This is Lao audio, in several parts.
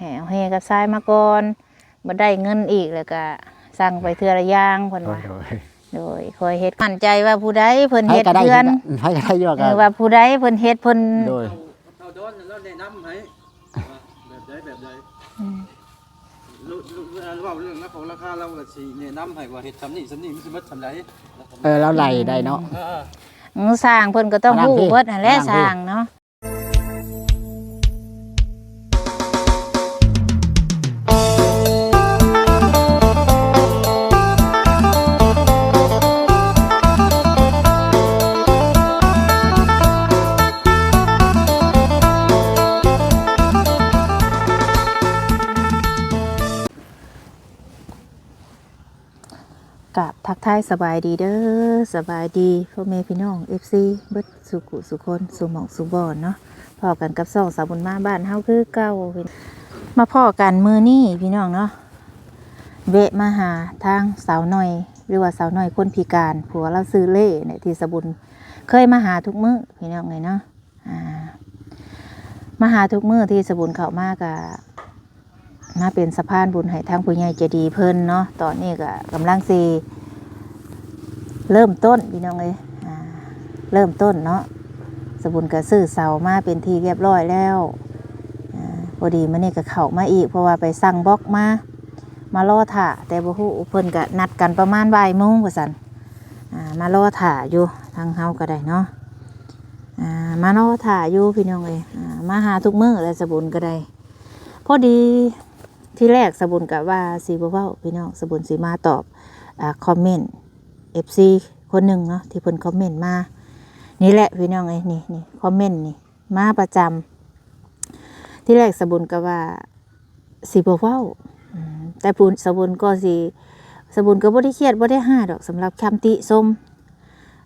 ແຫ່ເອົາແຮ່ກັບຊາຍມາກ່ອນ ບໍ່ໄດ້ເງິນອີກ ແລ້ວກະສັ່ງໄປເທື່ອລະຢ່າງ ເພິ່ນວ່າ. ໂດຍ ໂດຍ ໂດຍ ຂ້ອຍເຮັດ ໝັ້ນໃຈວ່າຜູ້ໃດເພິ່ນເຮັດເຮືອນ ໃຜກໍໄດ້ຢູ່ດອກ ເອີ ວ່າຜູ້ໃດເພິ່ນເຮັດ ເພິ່ນ ໂດຍ ເຮົາດອນແລ້ວແນະນຳໃຫ້ ແບບໃດ ແບບໃດ ອືມ ລ- ລ- ເວົ້າເລື່ອງລາຄາລາຄາ ລາວກໍຊິແນະນຳໃຫ້ວ່າເຮັດຊ່ຳນີ້ຊ່ຳນີ້ ມັນຊິໝົດຊ່ຳໃດ. ເອີ ລາວໄລ່ໄດ້ເນາະ ເອີ ອືມ ຊ່າງເພິ່ນກໍຕ້ອງຮູ້ເບິດຫັ້ນແຫຼະ ຊ່າງເນາະ. ກາບທັກທາຍສະບາຍດີເດີ ສະບາຍດີພໍ່ແມ່ພີ່ນ້ອງ ເອັຟຊີ ເບິດສູ່ຜູ້ສູ່ຄົນ ສູ່ໝ່ອງສູ່ບ່ອນເນາະ. ພໍ້ກັນກັບຊ່ອງສາວບຸນມາບ້ານເຮົາຄືເກົ່າ. ມາພໍ້ກັນມື້ນີ້ພີ່ນ້ອງເນາະ ແວະມາຫາທາງສາວໜ້ອຍ ຫຼືວ່າສາວໜ້ອຍຄົນພິການ ຜົວລາວຊື່ເລ່ນີ້ ທີ່ສາວບຸນເຄີຍມາຫາທຸກມື້ພີ່ນ້ອງເອີຍເນາະ. ອ່າ ມາຫາທຸກມື້ທີ່ສາວບຸນເຂົ້າມາ ກະມາເປັນສະພານບຸນໃຫ້ທາງຜູ້ໃຫຍ່ໃຈດີເພິ່ນເນາະ. ຕອນນີ້ກະກຳລັງຊິເລີ່ມຕົ້ນພີ່ນ້ອງເອີຍ ອ່າ ເລີ່ມຕົ້ນເນາະ. ສາວບຸນກະຊື້ເສົາມາເປັນທີ່ຮຽບຮ້ອຍແລ້ວ. ອ່າ ພໍດີມື້ນີ້ກະເຂົ້າມາອີກ ເພາະວ່າໄປສັ່ງບລັອກມາ ມາລໍຖ້າ ແຕ່ບໍ່ຮູ້ ເພິ່ນກະນັດກັນປະມານບ່າຍໂມງວ່າຊັ້ນ. ອ່າ ມາລໍຖ້າຢູ່ ທາງເຮົາກໍໄດ້ເນາະ. ອ່າ ມາລໍຖ້າຢູ່ພີ່ນ້ອງເອີຍ ອ່າ ມາຫາທຸກມື້ແຫຼະ ສາວບຸນກໍໄດ້. ພໍດີທີແລກສາວບຸນກໍວ່າຊິບໍ່ເວົ້າພີ່ນ້ອງ ສາວບຸນຊິມາຕອບ ອ່າ ຄອມເມັນເອັຟຊີຄົນໜຶ່ງເນາະ ທີ່ເພິ່ນຄອມເມັນມານີ້ແຫຼະພີ່ນ້ອງເອີຍ. ນີ້ ນີ້ຄອມເມັນນີ້ ມາປະຈຳ. ທີແລກສາວບຸນກໍວ່າຊິບໍ່ເວົ້າ ອືມ ແຕ່ສາວບຸນກໍຊິ ສາວບຸນກໍບໍ່ໄດ້ຄຽດ ບໍ່ໄດ້ຮ້າຍດອກ ສຳລັບຄຳຕິຊົມ.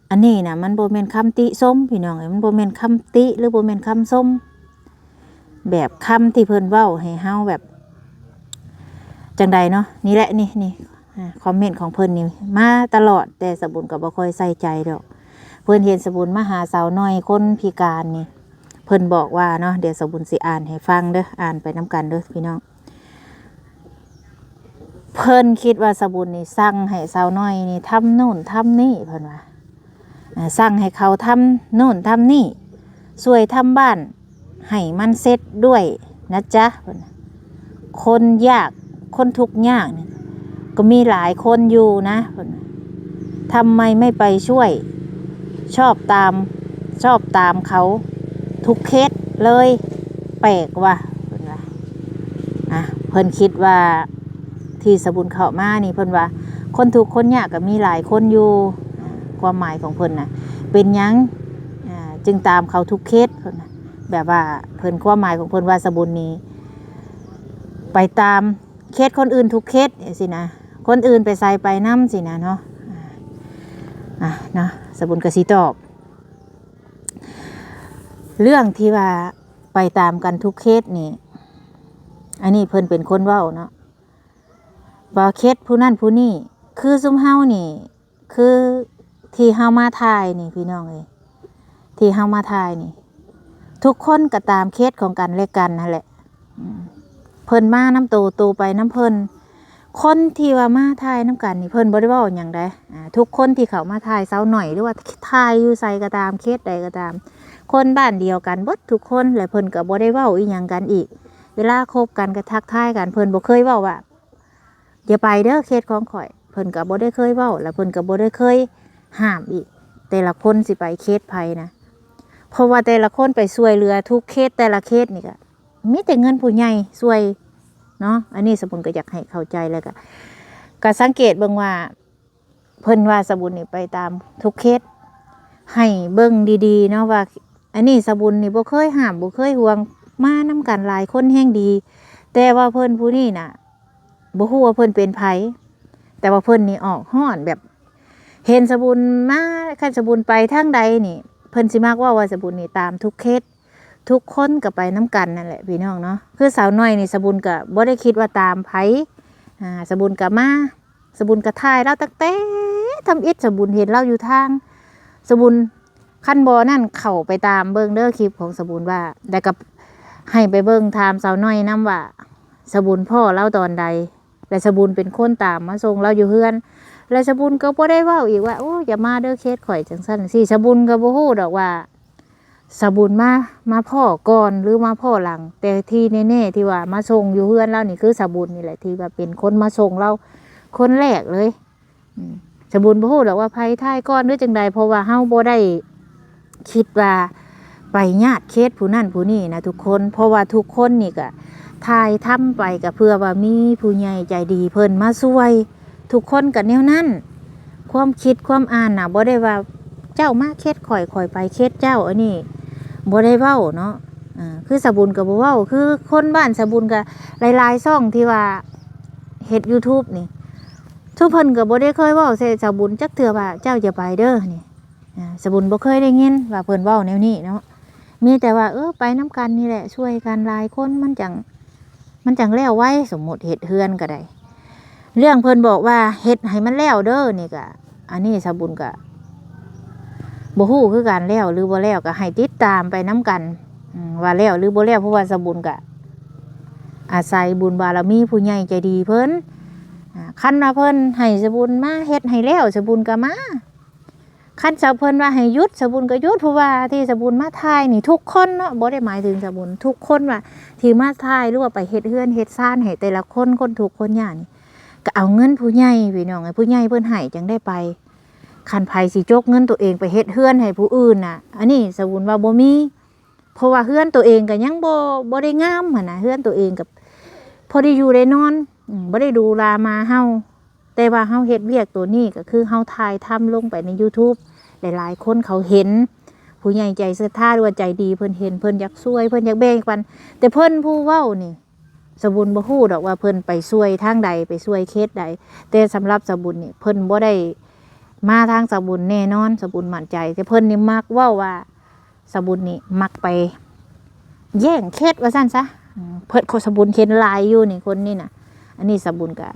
ອັນນີ້ນະ ມັນບໍ່ແມ່ນຄຳຕິຊົມພີ່ນ້ອງເອີຍ ມັນບໍ່ແມ່ນຄຳຕິ ຫຼືບໍ່ແມ່ນຄຳຊົມ ແບບຄຳທີ່ເພິ່ນເວົ້າໃຫ້ເຮົາແບບຈັ່ງໃດເນາະ. ນີ້ແຫຼະ ນີ້ ນີ້ ອ່າ ຄອມເມັນຂອງເພິ່ນນີ້ມາຕະຫຼອດ ແຕ່ສາວບຸນກໍບໍ່ຄ່ອຍໃສ່ໃຈດອກ. ເພິ່ນເຫັນສາວບຸນມາຫາສາວໜ້ອຍຄົນພິການນີ້ ເພິ່ນບອກວ່າເນາະ ດຽວສາວບຸນຊິອ່ານໃຫ້ຟັງເດີ ອ່ານໄປນຳກັນເດີພີ່ນ້ອງ. ເພິ່ນຄິດວ່າສາວບຸນນີ້ສັ່ງໃຫ້ສາວໜ້ອຍນີ້ທຳໂນ່ນທຳນີ້ ເພິ່ນວ່າ ເອີ ສັ່ງໃຫ້ເຂົາທຳໂນ່ນທຳນີ້ ຊ່ວຍທຳບ້ານ ໃຫ້ມັນເສັດດ້ວຍນະຈ໊ະ ເພິ່ນ. ຄົນຍາກ ຄົນທຸກຍາກນີ້ກໍມີຫຼາຍຄົນຢູ່ນະ ເພິ່ນ. ທຳໄມໄມ່ໄປຊ່ວຍ ຊອບຕາມ ຊອບຕາມເຂົາທຸກເຂດເລີຍ ແປກວ່າ ເພິ່ນວ່າ. ອ່າ ເພິ່ນຄິດວ່າທີ່ສາວບຸນເຂົ້າມານີ້ ເພິ່ນວ່າຄົນທຸກຄົນຍາກກໍມີຫຼາຍຄົນຢູ່ ອ່າ ຄວາມໝາຍຂອງເພິ່ນນະ ເປັນຫຍັງ ອ່າ ຈຶ່ງຕາມເຂົາທຸກເຂດ ເພິ່ນນະ. ແບບວ່າເພິ່ນ ຄວາມໝາຍຂອງເພິ່ນວ່າສາວບຸນນີ້ໄປຕາມເຂດຄົນອື່ນທຸກເຂດຈັ່ງຊີ້ນະ ຄົນອື່ນໄປໃສໄປນຳຊີ້ນະເນາະ. ອ່າ ເນາະ ສາວບຸນກໍຊິຕອບ ເລື່ອງທີ່ວ່າໄປຕາມກັນທຸກເຂດນີ້ ອັນນີ້ເພິ່ນເປັນຄົນເວົ້າເນາະ ວ່າເຂດຜູ້ນັ້ນຜູ້ນີ້ ຄືຊຸມເຮົານີ້ ຄືທີ່ເຮົາມາຖ່າຍນີ້ພີ່ນ້ອງເອີຍ ທີ່ເຮົາມາຖ່າຍນີ້ ທຸກຄົນກໍຕາມເຂດຂອງກັນແລະກັນຫັ້ນແຫຼະ. ອືມ ເພິ່ນມານຳໂຕ ໂຕໄປນຳເພິ່ນ. ຄົນທີ່ວ່າມາຖ່າຍນຳກັນນີ້ ເພິ່ນບໍ່ໄດ້ເວົ້າຫຍັງໃດ໋. ອ່າ ທຸກຄົນທີ່ເຂົ້າມາຖ່າຍສາວໜ້ອຍ ຫຼືວ່າຖ່າຍຢູ່ໃສກໍຕາມ ເຂດໃດກໍຕາມ ຄົນບ້ານດຽວກັນເບິດທຸກຄົນ ແລະເພິ່ນກໍບໍ່ໄດ້ເວົ້າອີ່ຫຍັງກັນອີກ. ເວລາຄົບກັນກໍທັກທາຍກັນ ເພິ່ນບໍ່ເຄີຍເວົ້າວ່າ ຢ່າໄປເດີເຂດຂອງຂ້ອຍ ເພິ່ນກໍບໍ່ໄດ້ເຄີຍເວົ້າ ແລ້ວເພິ່ນກໍບໍ່ໄດ້ເຄີຍຫ້າມອີກ ແຕ່ລະຄົນຊິໄປເຂດໃຜນະ. ເພາະວ່າແຕ່ລະຄົນໄປຊ່ວຍເຫຼືອທຸກເຂດ ແຕ່ລະເຂດນີ້ກໍມີແຕ່ເງິນຜູ້ໃຫຍ່ຊ່ວຍເນາະ. ອັນນີ້ສາວບຸນກໍຢາກໃຫ້ເຂົ້າໃຈ ແລ້ວກໍ ກໍສັງເກດເບິ່ງວ່າ ເພິ່ນວ່າສາວບຸນນີ້ໄປຕາມທຸກເຂດ ໃຫ້ເບິ່ງດີໆເນາະວ່າ ອັນນີ້ສາວບຸນນີ້ບໍ່ເຄີຍຫ້າມ ບໍ່ເຄີຍຫ່ວງ ມານຳກັນຫຼາຍຄົນແຮງດີ ແຕ່ວ່າເພິ່ນຜູ້ນີ້ນະ ບໍ່ຮູ້ວ່າເພິ່ນເປັນໃຜ ແຕ່ວ່າເພິ່ນນີ້ອອກຮ້ອນ ແບບເຫັນສາວບຸນມາ ຄັນສາວບຸນໄປທາງໃດນີ້ ເພິ່ນຊິມັກເວົ້າວ່າສາວບຸນນີ້ຕາມທຸກເຂດ ທຸກຄົນກໍໄປນຳກັນນັ້ນແຫຼະພີ່ນ້ອງເນາະ. ຄືສາວໜ້ອຍນີ້ ສາວບຸນກໍບໍ່ໄດ້ຄິດວ່າຕາມໃຜ ອ່າ ສາວບຸນກໍມາ ສາວບຸນກໍຖ່າຍລາວຕັ້ງແຕ່ທຳອິດ ສາວບຸນເຫັນລາວຢູ່ທາງ ສາວບຸນ ຄັນບໍ່ນັ້ນເຂົ້າໄປຕາມເບິ່ງເດີຄລິບຂອງສາວບຸນວ່າ ແລ້ວກໍໃຫ້ໄປເບິ່ງ ຖາມສາວໜ້ອຍນຳວ່າ ສະບຸນພໍ້ລາວຕອນໃດ ແລະ ສະບຸນເປັນຄົນຕາມມາສົ່ງລາວຢູ່ເຮືອນ ແລະ ສະບຸນກໍບໍ່ໄດ້ເວົ້າອີກວ່າ ໂອ້ ຢ່າມາເດີເຂດຂ້ອຍ ຈັ່ງຊັ້ນຈັ່ງຊີ້. ສະບຸນກໍບໍ່ຮູ້ດອກວ່າ ສະບຸນມາ ມາພໍ້ກ່ອນ ຫຼື ມາພໍ້ຫຼັງ, ແຕ່ທີ່ແນ່ໆ ທີ່ວ່າມາສົ່ງຢູ່ເຮືອນລາວນີ້ ຄືສະບຸນນີ້ແຫຼະ ທີ່ວ່າເປັນຄົນມາສົ່ງລາວຄົນແລກເລີຍ. ອືມ ສະບຸນບໍ່ຮູ້ດອກວ່າໃຜຖ່າຍກ່ອນ ຫຼື ຈັ່ງໃດ, ເພາະວ່າເຮົາບໍ່ໄດ້ຄິດວ່າໄປຍາດເຂດຜູ້ນັ້ນຜູ້ນີ້ນະທຸກຄົນ, ເພາະວ່າທຸກຄົນນີ້ກະຖ່າຍທຳໄປກະເພື່ອວ່າມີຜູ້ໃຫຍ່ໃຈດີເພິ່ນມາຊ່ວຍ. ທຸກຄົນກໍແນວນັ້ນ ຄວາມຄິດຄວາມອ່ານນະ ບໍ່ໄດ້ວ່າເຈົ້າມາເຂດຂ້ອຍ ຂ້ອຍໄປເຂດເຈົ້າ ອັນນີ້ບໍ່ໄດ້ເວົ້າເນາະ. ເອີ ຄືສາບຸນກໍບໍ່ເວົ້າ ຄືຄົນບ້ານສາບຸນກໍຫຼາຍໆຊ່ອງທີ່ວ່າເຮັດ YouTube ນີ້ ທຸກເພິ່ນກໍບໍ່ໄດ້ເຄີຍເວົ້າໃສ່ສາບຸນຈັກເທື່ອວ່າເຈົ້າຢ່າໄປເດີນີ້. ອາ ສາບຸນບໍ່ເຄີຍໄດ້ຍິນວ່າເພິ່ນເວົ້າແນວນີ້ເນາະ ມີແຕ່ວ່າ ເອີ ໄປນຳກັນນີ້ແຫຼະ ຊ່ວຍກັນຫຼາຍຄົນມັນຈັ່ງ ມັນຈັ່ງແລ້ວໄວ. ສົມມຸດເຮັດເຮືອນກໍໄດ້ ເລື່ອງເພິ່ນບອກວ່າເຮັດໃຫ້ມັນແລ້ວເດີນີ້ກະ ອັນນີ້ສາບຸນກະບໍ່ຮູ້ຄືກັນ ແລ້ວຫຼືບໍ່ແລ້ວ ກໍໃຫ້ຕິດຕາມໄປນຳກັນ ອືມ ວ່າແລ້ວຫຼືບໍ່ແລ້ວ ເພາະວ່າສາບຸນກະອາໄສບຸນບາລະມີຜູ້ໃຫຍ່ໃຈດີເພິ່ນ. ອາ ຄັນວ່າເພິ່ນໃຫ້ສາບຸນມາເຮັດໃຫ້ແລ້ວ ສາບຸນກໍມາ. ຄັນສາ ເພິ່ນວ່າໃຫ້ຢຸດ ສາບຸນກໍຢຸດ ເພາະວ່າທີ່ສາບຸນມາຖ່າຍນີ້ ທຸກຄົນເນາະ ບໍ່ໄດ້ໝາຍເຖິງສາບຸນ ທຸກຄົນວ່າທີ່ມາຖ່າຍ ຫຼືວ່າໄປເຮັດເຮືອນເຮັດຊານໃຫ້ແຕ່ລະຄົນ ຄົນທຸກຄົນຍາກນີ້ ກໍເອົາເງິນຜູ້ໃຫຍ່ ພີ່ນ້ອງເອີຍ ຜູ້ໃຫຍ່ເພິ່ນໃຫ້ຈັ່ງໄດ້ໄປ. ຄັນໃຜຊິຈົກເງິນຕົວເອງໄປເຮັດເຮືອນໃຫ້ຜູ້ອື່ນນະ ອັນນີ້ສາບຸນວ່າບໍ່ມີ. ເພາະວ່າເຮືອນໂຕເອງກໍຍັງບໍ່ ບໍ່ໄດ້ງາມຫັ້ນນະ ເຮືອນໂຕເອງກໍພໍໄດ້ຢູ່ໄດ້ນອນ ອືມ ບໍ່ໄດ້ດູລາໝາເຮົາ. ແຕ່ວ່າເຮົາເຮັດວຽກໂຕນີ້ ກໍຄືເຮົາຖ່າຍທຳລົງໄປໃນ YouTube ຫຼາຍໆຄົນເຂົາເຫັນ ຜູ້ໃຫຍ່ໃຈສັດທາ ຫຼືວ່າໃຈດີ ເພິ່ນເຫັນ ເພິ່ນຢາກຊ່ວຍ ເພິ່ນຢາກແບ່ງປັນ. ແຕ່ເພິ່ນຜູ້ເວົ້ານີ້ ສາບຸນບໍ່ຮູ້ດອກວ່າເພິ່ນໄປຊ່ວຍທາງໃດ ໄປຊ່ວຍເຂດໃດ, ແຕ່ສຳລັບສາບຸນນີ້ ເພິ່ນບໍ່ໄດ້ມາທາງສາບຸນແນ່ນອນ, ສາບຸນໝັ້ນໃຈ. ແຕ່ເພິ່ນນີ້ມັກເວົ້າວ່າ ສາບຸນນີ້ມັກໄປແຍ່ງເຂດວ່າຊັ້ນຊະ. ເພິ່ນ ສາບຸນເຫັນຫຼາຍຢູ່ນີ້ ຄົນນີ້ນະ. ອັນນີ້ສາບຸນກະ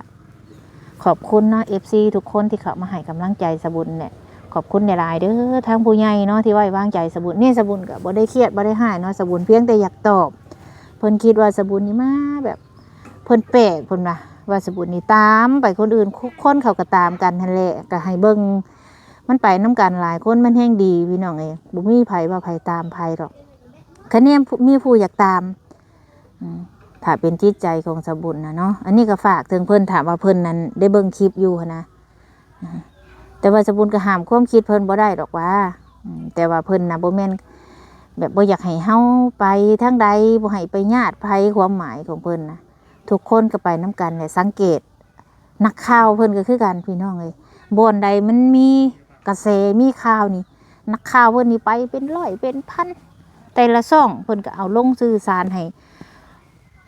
ຂອບຄຸນເນາະ ເອັຟຊີ ທຸກຄົນທີ່ເຂົ້າມາໃຫ້ກຳລັງໃຈສາບຸນແຫຼະ. ຂອບຄຸນຫຼາຍໆເດີ ທາງຜູ້ໃຫຍ່ເນາະ ທີ່ໄວ້ວາງໃຈສາບຸນ. ນີ້ສາບຸນກະບໍ່ໄດ້ຄຽດ ບໍ່ໄດ້ຮ້າຍເນາະ, ສາບຸນພຽງແຕ່ຢາກຕອບ. ເພິ່ນຄິດວ່າສາບຸນນີ້ມາແບບ ເພິ່ນແປກ ເພິ່ນວ່າ ວ່າສາບຸນນີ້ຕາມໄປຄົນອື່ນ ຄົນເຂົາກໍຕາມກັນຫັ້ນແຫຼະ. ກໍໃຫ້ເບິ່ງ ມັນໄປນຳກັນຫຼາຍຄົນ ມັນແຮ່ງດີ ພີ່ນ້ອງເອີຍ. ບໍ່ມີໃຜວ່າໃຜຕາມໃຜດອກ ຄະແນນມີຜູ້ຢາກຕາມ. ອືມ ຖ້າເປັນຈິດໃຈຂອງສາບຸນນະເນາະ. ອັນນີ້ກໍຝາກເຖິງເພິ່ນ ຖ້າວ່າເພິ່ນນັ້ນໄດ້ເບິ່ງຄລິບຢູ່ຫັ້ນນະ. ອືມ ແຕ່ວ່າສາບຸນກໍຫ້າມຄວາມຄິດເພິ່ນບໍ່ໄດ້ດອກຫວາ. ອືມ ແຕ່ວ່າເພິ່ນນະບໍ່ແມ່ນແບບບໍ່ຢາກໃຫ້ເຮົາໄປທາງໃດ ບໍ່ໃຫ້ໄປຍາດໃຜ ຄວາມໝາຍຂອງເພິ່ນນະ. ທຸກຄົນກໍໄປນຳກັນແຫຼະ ສັງເກດ ນັກຂ່າວເພິ່ນກໍຄືກັນ ພີ່ນ້ອງເອີຍ. ບ່ອນໃດມັນມີກະແສ ມີຂ່າວນີ້ ນັກຂ່າວເພິ່ນນີ້ໄປເປັນຮ້ອຍເປັນພັນ ແຕ່ລະຊ່ອງເພິ່ນກໍເອົາລົງສື່ສານໃຫ້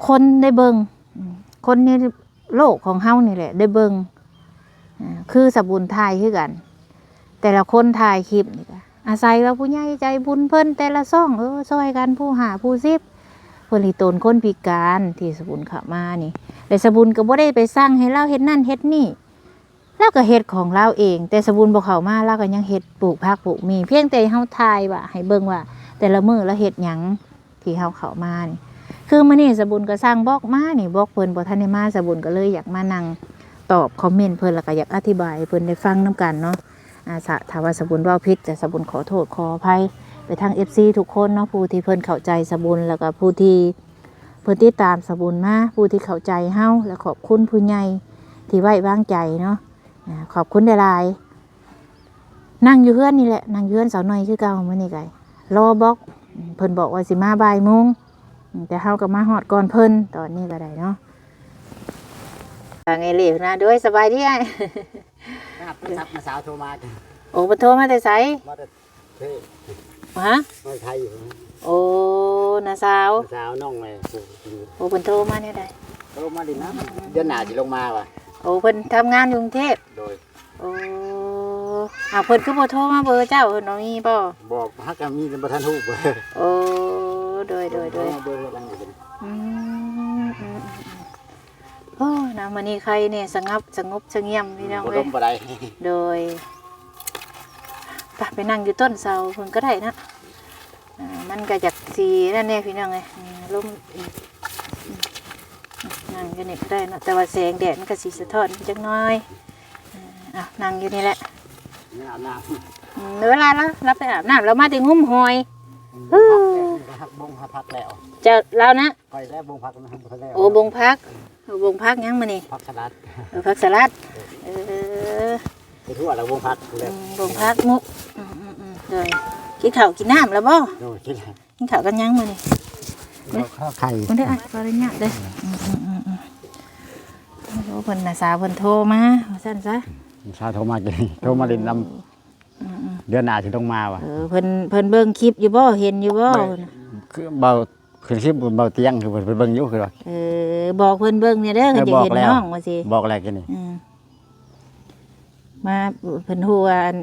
ຄົນໄດ້ເບິ່ງ. ອືມ ຄົນໃນໂລກຂອງເຮົານີ້ແຫຼະໄດ້ເບິ່ງ. ອາ ຄືສາບຸນຖ່າຍຄືກັນ ແຕ່ລະຄົນຖ່າຍຄລິບນີ້ກະອາໄສວ່າຜູ້ໃຫຍ່ໃຈບຸນເພິ່ນແຕ່ລະຊ່ອງ ເອີ ຊ່ອຍກັນຜູ້ຫ້າຜູ້ສິບ ເພິ່ນລິຕົນຄົນພິການທີ່ສະບຸນເຂົ້າມານີ້ ແລະ ສະບຸນກໍບໍ່ໄດ້ໄປສັ່ງໃຫ້ລາວເຮັດນັ້ນເຮັດນີ້ ລາວກໍເຮັດຂອງລາວເອງ. ແຕ່ສະບຸນບໍ່ເຂົ້າມາ ລາວກໍຍັງເຮັດ ປູກຜັກປູກໝີ່ ພຽງແຕ່ເຮົາຖ່າຍວ່າ ໃຫ້ເບິ່ງວ່າແຕ່ລະມື້ລາວເຮັດຫຍັງ. ທີ່ເຮົາເຂົ້າມານີ້ ຄືມື້ນີ້ສະບຸນກໍສັ່ງບລັອກມານີ້ ບລັອກເພິ່ນບໍ່ທັນໄດ້ມາ ສະບຸນກໍເລີຍຢາກມານັ່ງຕອບຄອມເມັນເພິ່ນ ແລ້ວກໍຢາກອະທິບາຍໃຫ້ເພິ່ນໄດ້ຟັງນຳກັນເນາະ. ອາ ສະ ຖ້າວ່າສະບຸນເວົ້າຜິດ ກໍສະບຸນຂໍໂທດຂໍອະໄພໄປທາງເອັຟຊີທຸກຄົນເນາະ ຜູ້ທີ່ເພິ່ນເຂົ້າໃຈສະບຸນ ແລ້ວກໍຜູ້ທີ່ເພິ່ນຕິດຕາມສະບຸນມາ ຜູ້ທີ່ເຂົ້າໃຈເຮົາ ແລະ ຂອບຄຸນຜູ້ໃຫຍ່ທີ່ໄວ້ວາງໃຈເນາະ. ອາ ຂອບຄຸນຫຼາຍໆ. ນັ່ງຢູ່ເຮືອນນີ້ແຫຼະ ນັ່ງຢູ່ເຮືອນສາວໜ້ອຍຄືເກົ່າ. ມື້ນີ້ກໍລໍບລັອກ ເພິ່ນບອກວ່າຊິມາບ່າຍໂມງ ແຕ່ເຮົາກໍມາຮອດກ່ອນເພິ່ນຕອນນີ້ກໍໄດ້ເນາະ. ທາງເອເລ່ນະ ໂດຍ ສະບາຍດີອ້າຍ. ໄປຮັບໂທລະສັບ ນ້າສາວໂທມາ. ໂອ້ ເພິ່ນໂທມາແຕ່ໃສ? ມາແຕ່ເທບ. ຮະ? ມາໄທຢູ່. ໂອ້ ນ້າສາວ ນ້າສາວນ້ອງແມ່. ໂອ້ ເພິ່ນໂທມາແນວໃດ? ໂທມາດິນນຳ ເດືອນໜ້າຊິລົງມາວ່າ. ໂອ້ ເພິ່ນທຳງານຢູ່ກຸງເທບ. ໂດຍ. ໂອ້ ອາ ເພິ່ນຄືບໍ່ໂທມາເບີເຈົ້າ ເພິ່ນບໍ່ມີບໍ່? ບໍ່ ຫາກະມີແຕ່ບໍ່ທັນຮູ້ເບີ. ໂອ້ ໂດຍ ໂດຍ ໂດຍ. ເບີຫຼັງນີ້. ອືມ ອືມ ອືມ. ໂອ້ ນະ ມື້ນີ້ໄຄແດ່ ສະຫງັບ ສະຫງົບສະຫງຽມ ພີ່ນ້ອງເອີຍ ບໍ່ລົມບໍ່ໄດ້. ໂດຍ. ໄປ ໄປນັ່ງຢູ່ຕົ້ນເສົາເພິ່ນກໍໄດ້ນະ. ອາ ມັນກໍຢາກຊິນັ້ນແດ່ ພີ່ນ້ອງເອີຍ ອືມ ລົມ ອືມ ອືມ ອືມ ອືມ ອືມ. ນັ່ງຢູ່ນີ້ກໍໄດ້ເນາະ ແຕ່ວ່າແສງແດດມັນກໍຊິສະທ້ອນຈັກໜ້ອຍ. ເອີ ເອົານັ່ງຢູ່ນີ້ແຫຼະ. ອືມ ເວລາລາວ ລາວໄປອາບນ້ຳ ລາວມາແຕ່ງຸ້ມຫອຍ. ອືມ ເຈົ້າ ລາວນະ? ຂ້ອຍແລ້ວບົງຜັກນຳ ຂ້ອຍແລ້ວ. ໂອ້ ບົງຜັກ. ໂອ້ ບົງຜັກຫຍັງມື້ນີ້? ຜັກສະຫຼັດ. ເອີ ຜັກສະຫຼັດ. ເອີ ໄປທົ່ວແລ້ວບົງຜັກ. ອືມ ບົງຜັກມຸກ. ອືມໆໆ ໂດຍ. ກິນເຂົ້າກິນນ້ຳແລ້ວບໍ່? ໂດຍ ກິນແລ້ວ. ກິນເຂົ້າກັນຫຍັງມື້ນີ້? ເຂົ້າໄຂ່. ເບິ່ງເດີອ້າຍ ຂໍອະນຸຍາດເດີ. ອືມໆໆໆ ໂອ້ ເພິ່ນ ນ້າສາວເພິ່ນໂທມາວ່າຊັ້ນຊະ. ນ້າສາວໂທມາ ໂທມາຫຼິ້ນນຳ. ອືມໆ ເດືອນໜ້າຊິລົງມາວ່າ. ເອີ ເພິ່ນ ເພິ່ນເບິ່ງຄລິບຢູ່ບໍ່? ເຫັນຢູ່ບໍ່? ຄືເບົາ ຄືຄລິບເບົາຕຽງ ຄືເພິ່ນ ເພິ່ນເບິ່ງຢູ່ ຄືວ່າ. ເອີ ບອກເພິ່ນເບິ່ງແດ່ເດີ ເອີ ຄັນຢາກເຫັນນ້ອງວ່າຊີ້. ບອກແລ້ວ ບອກແລ້ວ ກິນນີ້. ອືມ ມາ ເພິ່ນຮູ້ວ່າ ອັນ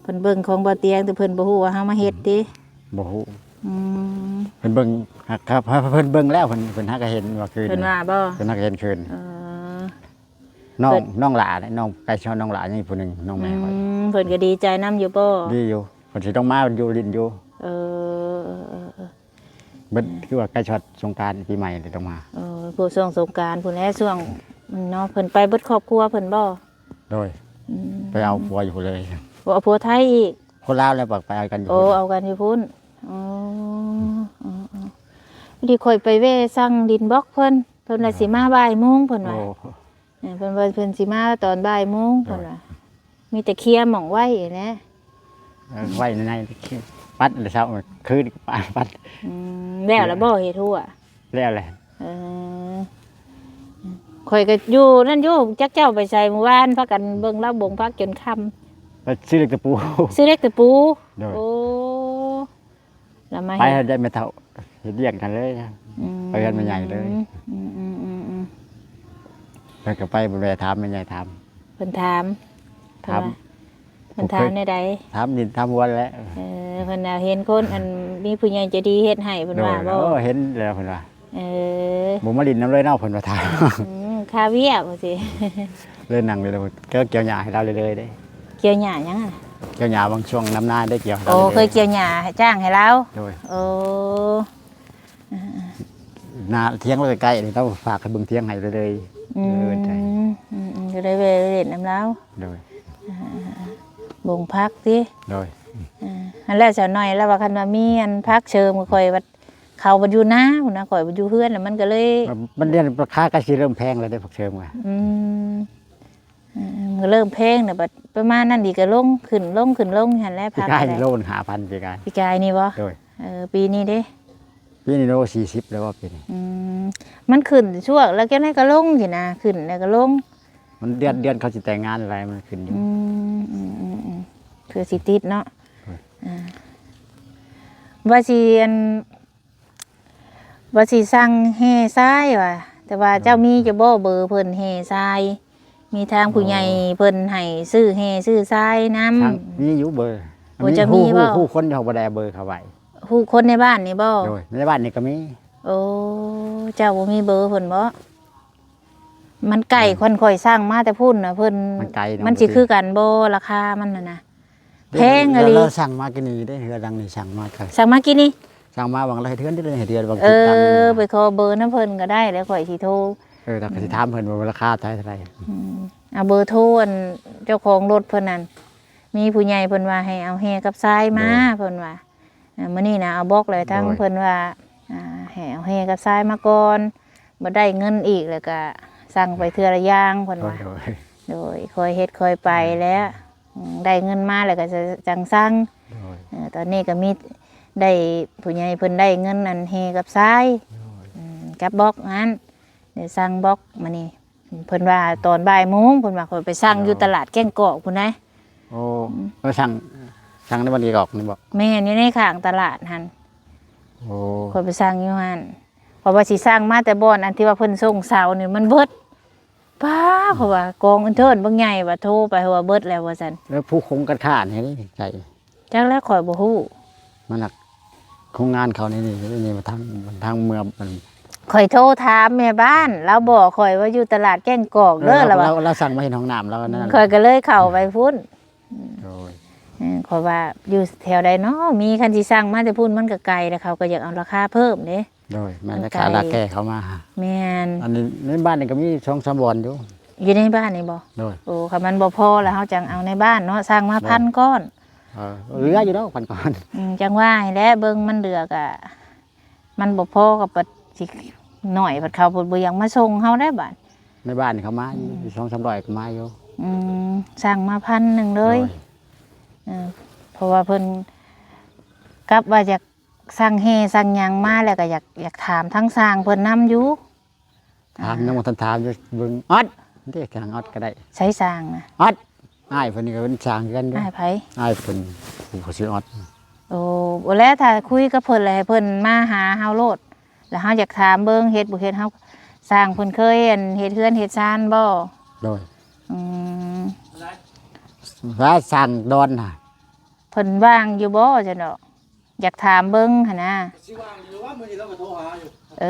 ເພິ່ນເບິ່ງຂອງເບົາຕຽງ ແຕ່ເພິ່ນບໍ່ຮູ້ວ່າເຮົາມາເຮັດຕິ. ບໍ່ຮູ້. ອືມ ເພິ່ນເບິ່ງ ຫາກ ເພິ່ນເບິ່ງແລ້ວ ເພິ່ນ ເພິ່ນຫາກະເຫັນວ່າຄືນ ເພິ່ນວ່າບໍ່? ເພິ່ນຫາກະເຫັນຄືນ. ເອີ ນ້ອງ ເພິ່ນ ນ້ອງຫຼ້າເດ້ ນ້ອງໄກ່ຊອດນ້ອງຫຼ້າ ຍັງອີກຜູ້ໜຶ່ງ ນ້ອງແມ່ຂ້ອຍ. ອືມ ເພິ່ນກໍດີໃຈນຳຢູ່ບໍ່? ດີຢູ່. ເພິ່ນຊິຕ້ອງມາຢູ່ຫຼິ້ນຢູ່. ເອີ ເອີ ເອີ ເອີ ເບິດ ຄືວ່າໃກ້ຊອດສົງການປີໃໝ່ເລີຍຕ້ອງມາ. ເອີ ພວກຊ່ວງສົງການພຸ້ນແຫຼະ ຊ່ວງເນາະ ເພິ່ນໄປເບິດຄອບຄົວເພິ່ນບໍ່? ໂດຍ. ອືມ ໄປເອົາຜົວຢູ່ພຸ້ນເລີຍ. ບໍ່ເອົາຜົວໄທອີກ? ຄົນລາວແຫຼະ ໄປເອົາກັນຢູ່. ໂອ້ ພຸ້ນ ເອົາກັນຢູ່ພຸ້ນ. ອໍ ອືມ ພໍດີຂ້ອຍໄປແວ່ສັ່ງດິນບລັອກເພິ່ນ ເພິ່ນວ່າ ເອີ ຊິມາບ່າຍໂມງເພິ່ນວ່າ. ໂອ້ ເອີ ເພິ່ນວ່າເພິ່ນຊິມາຕອນບ່າຍໂມງ ໂດຍ ເພິ່ນວ່າ ມີແຕ່ເຄຍໝ່ອງໄວ້ແຫຼະ. ເອີ ໄວ້ໃນ ໃນ ປັດແລ້ວເຊົ້າ ຄືນປັດ. ອືມ ແລ້ວລະບໍ່ເຮັດຮົ້ວ? ແລ້ວແຫຼະ. ເອີ ຂ້ອຍກໍຢູ່ນັ້ນຢູ່ ຈັກເຈົ້າໄປໃສ ມື້ວານພາກັນເບິ່ງລາວບົງຜັກຈົນຄ່ຳ. ໄປຊື້ເຫຼັກຕະປູ. ຊື້ເຫຼັກຕະປູ. ໂດຍ. ໂອ້ ລະມາ ໄປ ເຮັດ ໄດ້ແມ່ເຖົ້າ ເຮັດວຽກນັ້ນເລີຍ. ອືມ ໄປເຮືອນແມ່ໃຫຍ່ເລີຍ. ອືມໆໆໆ ເພິ່ນກໍໄປ ເພິ່ນແວ່ຖາມແມ່ໃຫຍ່ ຖາມ ເພິ່ນຖາມ ຖາມ ເພິ່ນວ່າ ເພິ່ນຖາມແນວໃດ? ຖາມດິນຖາມຫົວແຫຼະ. ເອີ ເພິ່ນວ່າເຫັນຄົນ ອັນ ມີຜູ້ໃຫຍ່ໃຈດີເຮັດໃຫ້ ເພິ່ນວ່າ. ໂດຍ. ບໍ່? ເອີ ເຫັນແລ້ວ ເພິ່ນວ່າ. ເອີ ບໍ່ມາຫຼິ້ນນຳເລີຍເນາະ ເພິ່ນວ່າຖາມ. ອືມ ຄາວຽກວ່າຊີ້. ເລີຍນັ່ງເລີຍ ແລ້ວກໍກ່ຽວຫຍ້າໃຫ້ລາວເລື້ອຍໆເດ້. ກ່ຽວຫຍ້າຫຍັງ? ກ່ຽວຫຍ້າບາງຊ່ວງນຳນາໄດ້ກ່ຽວໃຫ້ລາວ. ໂອ້ ເລື້ອຍໆ ເຄີຍກ່ຽວຫຍ້າຈ້າງໃຫ້ລາວ. ໂດຍ. ໂອ້ ນາ ຖຽງລາວໃກ້ໆ ນີ້ ລາວຝາກໃຫ້ເບິ່ງຖຽງໃຫ້ເລີຍ. ອືມ ເອີ ໃຊ່ ອືມໆ ກໍໄດ້ແວ່ຫຼິ້ນນຳລາວ. ໂດຍ. ອ່າ ບົງຜັກຕິ. ໂດຍ. ອ່າ ຫັ້ນແຫຼະ ສາວນ້ອຍລາວວ່າ ຄັນວ່າມີອັນຜັກເສີມ ຂ້ອຍບັດ ເຂົາບັດຢູ່ນາພຸ້ນນະ ຂ້ອຍບັດຢູ່ເຮືອນ ແລ້ວມັນກໍເລີຍ ມັນ ມັນດຽວນີ້ລາຄາກໍຊິເລີ່ມແພງແລ້ວເດ້ ຜັກເສີມວ່າ. ອືມ ເອີ ເລີ່ມແພງແລ້ວ ບັດປະມານນັ້ນອີກກໍລົງ ຂຶ້ນລົງ ຂຶ້ນລົງຫັ້ນແຫຼະ. ປີກາຍ ຜັກກໍໄດ້ ໂລໜຶ່ງຫ້າພັນ ປີກາຍ. ປີກາຍນີ້ບໍ່? ໂດຍ. ເອີ ປີນີ້ເດ້? ປີນີ້ໂລສີ່ສິບແລ້ວບໍ່ ປີນີ້? ອືມ ມັນຂຶ້ນຊ່ວງ ແລ້ວຈັ່ງໃດກໍລົງຊີ້ນະ ຂຶ້ນແລ້ວກໍລົງ. ມັນເດືອນ ເດືອນເຂົາຊິແຕ່ງງານແລ້ວ ມັນຂຶ້ນຢູ່. ອືມ ອືມໆໆ ເພື່ອຊິຕິດເນາະ. ໂດຍ. ອ່າ ວ່າຊິ ອັນ ວ່າຊິສັ່ງແຮ່ຊາຍວ່າ ແຕ່ວ່າເຈົ້າມີຢູ່ບໍ່ເບີເພິ່ນແຮ່ຊາຍ? ມີທາງຜູ້ໃຫຍ່ ໂອ້ ເພິ່ນໃຫ້ຊື້ແຮ່ຊື້ຊາຍນຳ. ທາງ ມີຢູ່ເບີ. ໂອ້ ມີ ເຈົ້າມີບໍ່? ຮູ້ ຮູ້ຄົນຢູ່ ບໍ່ໄດ້ເອົາເບີເຂົາໄວ້. ຮູ້ຄົນໃນບ້ານນີ້ບໍ່? ໂດຍ ໃນບ້ານນີ້ກໍມີ. ໂອ້ ເຈົ້າບໍ່ມີເບີເພິ່ນບໍ່? ມັນໄກ. ອືມ ຄັນຂ້ອຍສັ່ງມາແຕ່ພຸ້ນນະ ເພິ່ນ ມັນໄກເນາະ ມັນຊິຄືກັນບໍ່ລາຄາມັນຫັ້ນນະ? ແພງອີ່ຫຼີ. ລາວສັ່ງມາກີ້ນີ້ເດ້ ເຮືອນຫຼັງນີ້ສັ່ງມາ. ສັ່ງມາກີ້ນີ້? ສັ່ງມາຫວັງລາວເຮັດເຮືອນ ເຮັດເຮືອນຫວັງ. ເອີ ຕິດຕັ້ງ ໄປຂໍເບີນຳເພິ່ນກໍໄດ້ ແລ້ວຂ້ອຍຊິໂທ. ເອີ ລາວກໍຊິ ອືມ ຖາມເພິ່ນວ່າລາຄາເທົ່າໃດ. ອືມ ເອົາເບີໂທອັນເຈົ້າຂອງລົດເພິ່ນນັ້ນ ມີຜູ້ໃຫຍ່ເພິ່ນວ່າໃຫ້ເອົາແຮ່ກັບຊາຍມາ. ໂດຍ. ເພິ່ນວ່າ ອ່າ ມື້ນີ້ນະເອົາບລັອກແລ້ວ ທາງ ໂດຍ ເພິ່ນວ່າ ອ່າ ໃຫ້ເອົາແຮ່ກັບຊາຍມາກ່ອນ ບໍ່ໄດ້ເງິນອີກ ແລ້ວກະສັ່ງໄປເທື່ອລະຢ່າງ ເພິ່ນວ່າ. ໂດຍ ໂດຍ ຄ່ອຍເຮັດຄ່ອຍໄປແຫຼະ. ອືມ ອືມ ໄດ້ເງິນມາແລ້ວກໍຈະ ຈັ່ງສັ່ງ. ໂດຍ. ເອີ ຕອນນີ້ກໍມີ ໄດ້ຜູ້ໃຫຍ່ເພິ່ນໄດ້ເງິນອັນແຮ່ກັບຊາຍ. ໂດຍ. ອືມ ກັບບລັອກຫັ້ນ ໄດ້ສັ່ງບລັອກມື້ນີ້. ເພິ່ນວ່າຕອນບ່າຍໂມງ ເພິ່ນວ່າຂ້ອຍໄປສັ່ງຢູ່ຕະຫຼາດແກ້ງກອກພຸ້ນໃດ໋. ໂອ້ ອືມ ໄປສັ່ງ ສັ່ງໃນບ້ານແກ້ງກອກນີ້ບໍ່? ແມ່ນ ຢູ່ໃນຂ້າງຕະຫຼາດຫັ້ນ. ໂອ້ ຂ້ອຍໄປສັ່ງຢູ່ຫັ້ນ ເພາະວ່າຊິສັ່ງມາແຕ່ບ່ອນອັນທີ່ວ່າເພິ່ນສົ່ງເສົານີ້ມັນເບິດ. ປ້າ ເຂົາວ່າກອງເອິນເທີນບັກໃຫຍ່ວ່າ ໂທໄປວ່າເບິດແລ້ວວ່າຊັ້ນ. ແລ້ວຜູ້ຄົງກັນຂ້ານີ້ໃສ່ ຈັກແລ້ວ ຂ້ອຍບໍ່ຮູ້. ມັນໜັກ ໂຄງງານເຂົານີ້ ນີ້ ນີ້ມາທາງ ທາງເມືອງ. ຂ້ອຍໂທຖາມແມ່ບ້ານ ລາວບອກຂ້ອຍວ່າຢູ່ຕະຫຼາດແກ້ງກອກເດີ ລາວວ່າ ລາວສັ່ງມາເຮັດຫ້ອງນ້ຳ ລາວນັ້ນ. ຂ້ອຍກໍເລີຍເຂົ້າໄປພຸ້ນ. ໂດຍ. ເອີ ຂ້ອຍວ່າຢູ່ແຖວໃດເນາະ ມີ ຄັນຊິສັ່ງມາແຕ່ພຸ້ນມັນກໍໄກ ແລ້ວເຂົາກໍຢາກເອົາລາຄາເພີ່ມເດ້. ໂດຍ ແມ່ນແລ້ວ ກະລາກແກ່ເຂົ້າມາ. ແມ່ນ. ອັນນີ້ໃນບ້ານນີ້ກໍມີສອງສາມບ່ອນຢູ່. ຢູ່ໃນບ້ານນີ້ບໍ່? ໂດຍ. ໂອ້ ຄັນມັນບໍ່ພໍແລ້ວ ເຮົາຈັ່ງເອົາໃນບ້ານເນາະ ສ້າງມາ ໂດຍ ພັນກ້ອນ. ເອີ ເຫຼືອຢູ່ດອກພັນກ້ອນ. ອືມ ຈັ່ງວ່າຫັ້ນແຫຼະ ເບິ່ງມັນເຫຼືອກະ ມັນບໍ່ພໍກໍບັດຊິໜ້ອຍ ບັດເຂົາບໍ່ ບໍ່ຢາກມາສົ່ງເຮົາໄດ້ບາດ. ໃນບ້ານເຂົາມາຢູ່ ອືມ ສອງສາມຮ້ອຍກໍມາຢູ່. ອືມ ສັ່ງມາພັນໜຶ່ງເລີຍ. ໂດຍ. ເອີ ເພາະວ່າເພິ່ນກັບວ່າຢາກສັ່ງແຮ່ສັ່ງຫຍັງມາ ແລ້ວກໍຢາກ ຢາກຖາມທາງຊ່າງເພິ່ນນຳຢູ່. ຖາມ ອ່າ ຍັງບໍ່ທັນຖາມຢູ່ ເບິ່ງອອດເດ້ ທາງອອດກໍໄດ້. ໃສຊ່າງນະ? ອອດ ອ້າຍເພິ່ນນີ້ກໍເປັນຊ່າງຄືກັນເດ້. ອ້າຍໃຜ? ອ້າຍເພິ່ນ ຜູ້ເຂົາຊື່ອອດ. ໂອ້ ບໍ່ແລ້ວ ຖ້າຄຸຍກັບເພິ່ນແລ້ວ ໃຫ້ເພິ່ນມາຫາເຮົາໂລດ ແລ້ວເຮົາຢາກຖາມເບິ່ງ ເຮັດບໍ່ເຮັດ ເຮົາ ຊ່າງເພິ່ນເຄີຍ ອັນ ເຮັດເຮືອນເຮັດຊານບໍ່? ໂດຍ. ອືມ ວ່າຊ່າງດອນນະ ເພິ່ນວ່າງຢູ່ບໍ່ຊັ້ນດອກ? ຢາກຖາມເບິ່ງຫັ້ນນະ. ຊິວ່າງຢູ່ວ່າ ມື້ນີ້ລາວກໍໂທຫາຢູ່. ເອີ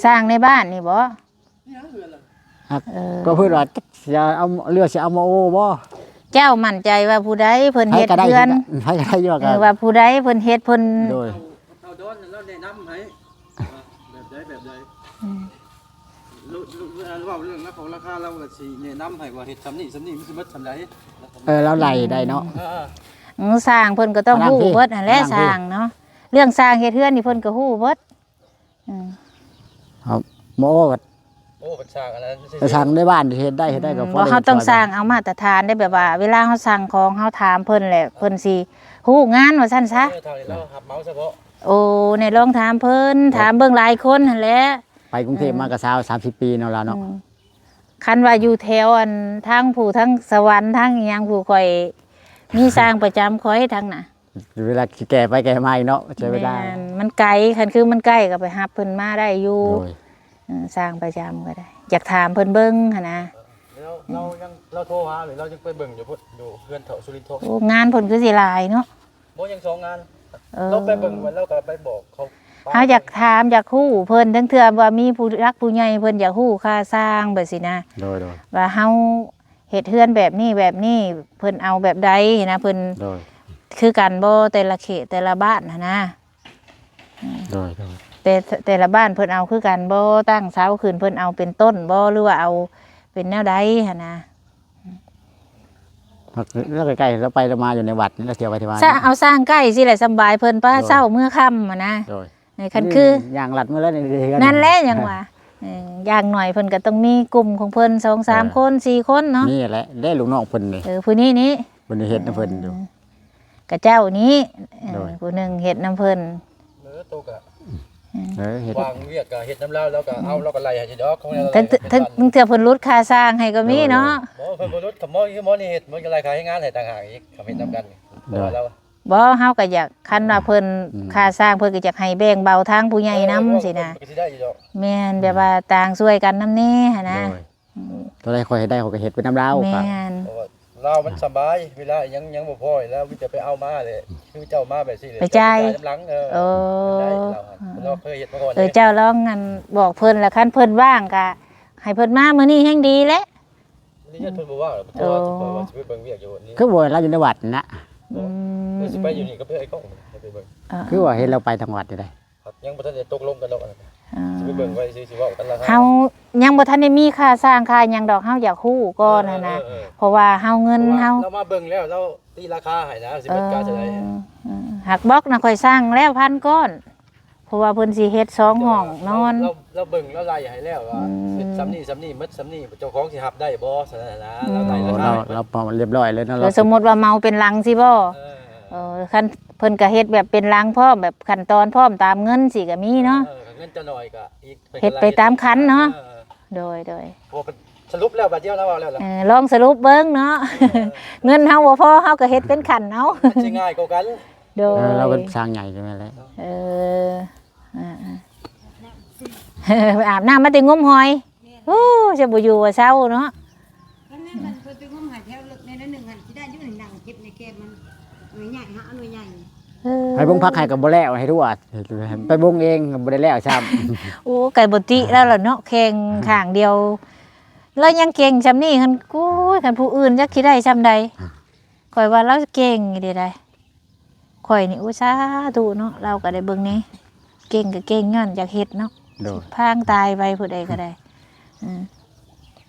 ຊ່າງໃນບ້ານນີ້ບໍ່? ນີ້ເຮືອນລະ. ເອີ ກໍເພິ່ນວ່າ ຈະເອົາ ເຫຼືອຊິເອົາມາໂອບໍ່? ເຈົ້າໝັ້ນໃຈວ່າຜູ້ໃດເພິ່ນເຮັດເຮືອນ ໃຜກໍໄດ້ຢູ່ ເອີ ວ່າຜູ້ໃດເພິ່ນເຮັດເພິ່ນ. ໂດຍ. ເອົາດອນລາວແນະນຳໃຫ້ ວ່າແບບໃດແບບໃດ. ອືມ ເວົ້າເລື່ອງລາຄາຂອງລາຄາ ລາວກໍຊິແນະນຳໃຫ້ວ່າເຮັດຊ່ຳນີ້ຊ່ຳນີ້ ມັນຊິໝົດຊ່ຳໃດ. ເອີ ລາວໄລ່ໄດ້ເນາະ. ເອີ ອືມ ຊ່າງເພິ່ນກໍຕ້ອງຮູ້ເບິດຫັ້ນແຫຼະ ຊ່າງເນາະ ເລື່ອງຊ່າງເຮັດເຮືອນນີ້ເພິ່ນກໍຮູ້ເບິດ. ອືມ ເອົາ ໝໍກໍ ໂອ້ ເພິ່ນສ້າງອັນນັ້ນ ໄປສ້າງໃນບ້ານເຮັດໄດ້ ເຮັດໄດ້ກໍ ອືມ ພໍ ເຮົາຕ້ອງສ້າງເອົາມາດຕະຖານໄດ້ ແບບວ່າເວລາເຮົາສັ່ງຂອງ ເຮົາຖາມເພິ່ນແຫຼະ ເພິ່ນຊິຮູ້ງານວ່າຊັ້ນຊະ. ເອີ ທາງນີ້ລາວຮັບເໝົາສະເພາະ. ໂອ້ ແນະ ລອງຖາມເພິ່ນ ເອີ ຖາມເບິ່ງຫຼາຍຄົນຫັ້ນແຫຼະ. ໄປກຸງເທບມາກໍຊາວ ສາມສິບປີເນາະລາວເນາະ. ອືມ ຄັນວ່າຢູ່ແຖວອັນທາງຜູ້ ທາງສະຫວັນ ທາງອີ່ຫຍັງຜູ້ ຂ້ອຍມີຊ່າງປະຈຳຂ້ອຍທາງນະ. ເວລາຊິແກ່ໄປແກ່ມາອີກເນາະ ໃຊ້ເວລາ. ແມ່ນ ມັນໄກ ຄັນຄືມັນໃກ້ກໍໄປຮັບເພິ່ນມາໄດ້ຢູ່. ໂດຍ. ເອີ ຊ່າງປະຈຳກໍໄດ້ ຢາກຖາມເພິ່ນເບິ່ງຫັ້ນນະ. ແລ້ວ ເອີ ລາວຍັງ ລາວໂທຫາ ຫຼື ລາວຍັງໄປເບິ່ງຢູ່ພຸ້ນ ຢູ່ເຮືອນເຖົ້າສຸລິນທົງ. ໂອ້ ງານເພິ່ນຄືຊິຫຼາຍເນາະ. ບໍ່ ຍັງສອງງານ. ເອີ ລາວໄປເບິ່ງ ແລ້ວກໍໄປບອກເຂົາ. ເຮົາຢາກຖາມ ຢາກຮູ້ເພິ່ນ ທັງເທື່ອວ່າມີຜູ້ຫຼັກຜູ້ໃຫຍ່ເພິ່ນຢາກຮູ້ຄ່າສ້າງແບບຊີ້ນະ. ໂດຍໆ. ວ່າເຮົາ ເຮັດເຮືອນແບບນີ້ແບບນີ້ ເພິ່ນເອົາແບບໃດນະ ເພິ່ນ ໂດຍ ຄືກັນບໍ່ ແຕ່ລະເຂດແຕ່ລະບ້ານຫັ້ນນະ. ໂດຍໆ. ແຕ່ ແຕ່ລະບ້ານເພິ່ນເອົາຄືກັນບໍ່ ຕັ້ງເສົາຂຶ້ນເພິ່ນເອົາເປັນຕົ້ນບໍ່ ຫຼືວ່າເອົາເປັນແນວໃດຫັ້ນນະ. ແລ້ວໃກ້ໆ ລາວໄປລາວມາຢູ່ໃນວັດນີ້ ລາວສຽໄປທີ່ວ່າ ເອົາສ້າງໃກ້ຊີ້ແຫຼະ ສຳບາຍເພິ່ນ ໄປ ໂດຍ ເຊົ້າເມືອຄ່ຳຫັ້ນນະ. ໂດຍ. ເອີ ຄັນຄື ຍ່າງລັດມາເລີຍ ນັ້ນແຫຼະຫຍັງວ່າ ເອີ ຢ່າງໜ້ອຍເພິ່ນກໍຕ້ອງມີກຸ່ມຂອງເພິ່ນ ສອງສາມ ເອີ ຄົນ ສີ່ຄົນເນາະ. ນີ້ແຫຼະ ໄດ້ລູກນ້ອງເພິ່ນນີ້. ເອີ ຜູ້ນີ້ນີ້ ເພິ່ນເຮັດນຳເພິ່ນຢູ່. ເອີ ກະເຈົ້ານີ້ ເອີ ໂດຍ ຜູ້ໜຶ່ງເຮັດນຳເພິ່ນ. ເອີ ໂຕກະ ເອີ ເຮັດ ວາງວຽກກະເຮັດນຳລາວ ລາວກະເອົາ ອືມ ລາວກະໄລ່ໃຫ້ຢູ່ດອກ ຂອງລາວ. ທັງເທື່ອເພິ່ນຫຼຸດຄ່າສ້າງໃຫ້ກໍມີເນາະ. ໂດຍໆ. ບໍ່ ເພິ່ນບໍ່ຫຼຸດ ຂະໝໍ້ ໝໍ້ນີ້ເຮັດ ມັນກໍໄລ່ຄ່າແຮງງານໃຫ້ຕ່າງຫາກອີກ ເຂົາເຮັດນຳກັນ. ໂດຍ. ເພາະວ່າລາວ ບໍ່ ເຮົາກໍຢາກ ຄັນວ່າເພິ່ນ ອືມ ຄ່າສ້າງ ເພິ່ນກໍຢາກໃຫ້ແບ່ງເບົາທາງຜູ້ໃຫຍ່ນຳຊີ້ນະ. ເອີ ເອີ ເພິ່ນກໍຊິໄດ້ຢູ່ດອກ. ແມ່ນ ແບບວ່າຕ່າງຊ່ວຍກັນນຳແດ່ຫັ້ນນະ. ໂດຍ. ອືມ ຕົວໃດຂ້ອຍເຮັດໄດ້ ຂ້ອຍກໍເຮັດໄປນຳລາວ. ແມ່ນ ເພາະວ່າລາວມັນສະບາຍ ເວລາອີ່ຫຍັງຍັງບໍ່ພໍ ລາວມີແຕ່ໄປເອົາມາແຫຼະ ຄືເຈົ້າມາແບບຊີ້ແຫຼະ ໄປຈ່າຍ ເຈົ້າໄປຈ່າຍນຳຫຼັງ. ເອີ ໂອ້ ໄດ້ລາວ ອືມ ເຮົາເຄີຍເຮັດມາກ່ອນ. ເອີ ເຈົ້າລອງ ອັນ ບອກເພິ່ນລະ ຄັນເພິ່ນວ່າງກໍໃຫ້ເພິ່ນມາມື້ນີ້ແຮ່ງດີແຫຼະ. ນີ້ເພິ່ນບໍ່ວ່າ ເພາະວ່າ ໂອ້ ຂ້ອຍວ່າຊິໄປເບິ່ງວຽກຢູ່ນີ້ ຄືບໍ່ລາວຢູ່ໃນວັດນະ. ອືມ ເພິ່ນຊິໄປຢູ່ນີ້ກັບເພື່ອນໄອ້ກ້ອງ ໃຫ້ໄປເບິ່ງ. ເອີ ຄືວ່າເຫັນລາວໄປທາງວັດຢູ່ໃດ. ຍັງບໍ່ທັນໄດ້ຕົກລົງກັນດອກ ອ່າ ຊິໄປເບິ່ງໄວ້ ຊິ ຊິເວົ້າກັນລາຄາ. ເຮົາຍັງບໍ່ທັນໄດ້ມີຄ່າສ້າງຄ່າຫຍັງດອກ ເຮົາຢາກຮູ້ກ່ອນຫັ້ນນະ. ເອີ ເອີ ເອີ ເພາະວ່າເຮົາເງິນເຮົາ ເພາະວ່າລາວມາເບິ່ງແລ້ວ ລາວຕີລາຄາໃຫ້ນະ ຊິເບິດກາເທົ່າໃດ. ເອີ ເອີ ຫາກບອກນະ ຂ້ອຍສ້າງແລ້ວພັນກ້ອນ ເພາະວ່າເພິ່ນຊິເຮັດສອງຫ້ອງນອນ. ລາວ ລາວ ລາວເບິ່ງລາວໄລ່ໃຫ້ແລ້ວວ່າ ອືມ ເຮັດຊ່ຳນີ້ຊ່ຳນີ້ ໝົດຊ່ຳນີ້ ເຈົ້າຂອງຊິຮັບໄດ້ບໍ່ ຊັ້ນນະ. ລາວໄລ່ລາຄາ ລາວ ລາວເໝົາລຽບຮ້ອຍເລີຍເນາະ. ເອີ ສົມມຸດວ່າເໝົາເປັນຫຼັງຊີ້ບໍ່? ເອີ ເອີ ຄັນເພິ່ນກໍເຮັດແບບເປັນຫຼັງພ້ອມ ແບບຂັ້ນຕອນພ້ອມຕາມເງິນຊີ້ກໍມີເນາະ. ເອີ ເງິນຈະໜ້ອຍກໍອີກ ເຮັດໄປຕາມຂັ້ນເນາະ. ເອີ ໂດຍໆ. ເພາະວ່າເພິ່ນສະຫຼຸບແລ້ວບາດດຽວລາວເວົ້າແລ້ວລະ. ເອີ ລອງສະຫຼຸບເບິ່ງເນາະ. ເອີ ເງິນເຮົາບໍ່ພໍ ເຮົາກໍເຮັດເປັນຂັ້ນເອົາ ມັນຊິງ່າຍກວ່າກັນ. ໂດຍ ເອີ ລາວເປັນຊ່າງໃຫຍ່ໃຊ່ໄໝແຫຼະ. ເອີ ອ່າໆ ອາບນ້ຳມາແຕ່ງົມຫອຍ. ໂອ້ ຈະບໍ່ຢູ່ບໍ່ເຊົາເນາະ. ຄັນແມ່ນມັນເພິ່ນໄປງົມຫາແຖວເລິກແດ່ໜ້ອຍໜຶ່ງຫັ້ນ ຊິໄດ້ຢູ່ ນັ່ງເກັບໃນແກ້ມມັນ ໜ່ວຍໃຫຍ່ຫາເອົາໜ່ວຍໃຫຍ່. ເອີ ໃຫ້ບົງຜັກໃຫ້ກໍບໍ່ແລ້ວ ໃຫ້ທົ່ວ ໄປບົງເອງກໍບໍ່ໄດ້ແລ້ວຊ້ຳ. ໂອ້ ໄກບໍ່ຕິແລ້ວລະເນາະ ແຂ່ງຂ້າງດຽວ ລາວຍັງເກັ່ງຊ່ຳນີ້ຫັ້ນ. ໂອ້ຍ ຄັນຜູ້ອື່ນຈັກຊິໄດ້ຊ່ຳໃດ. ຂ້ອຍວ່າລາວເກັ່ງອີ່ຫຼີໃດ. ຂ້ອຍນີ້ ໂອ້ ສາທຸເນາະ ລາວກໍໄດ້ເບິ່ງແດ່ ເກັ່ງກໍເກັ່ງຍ້ອນຢາກເຮັດເນາະ ໂດຍ ຊິພາງຕາຍໄປຜູ້ໃດກໍໄດ້ ອືມ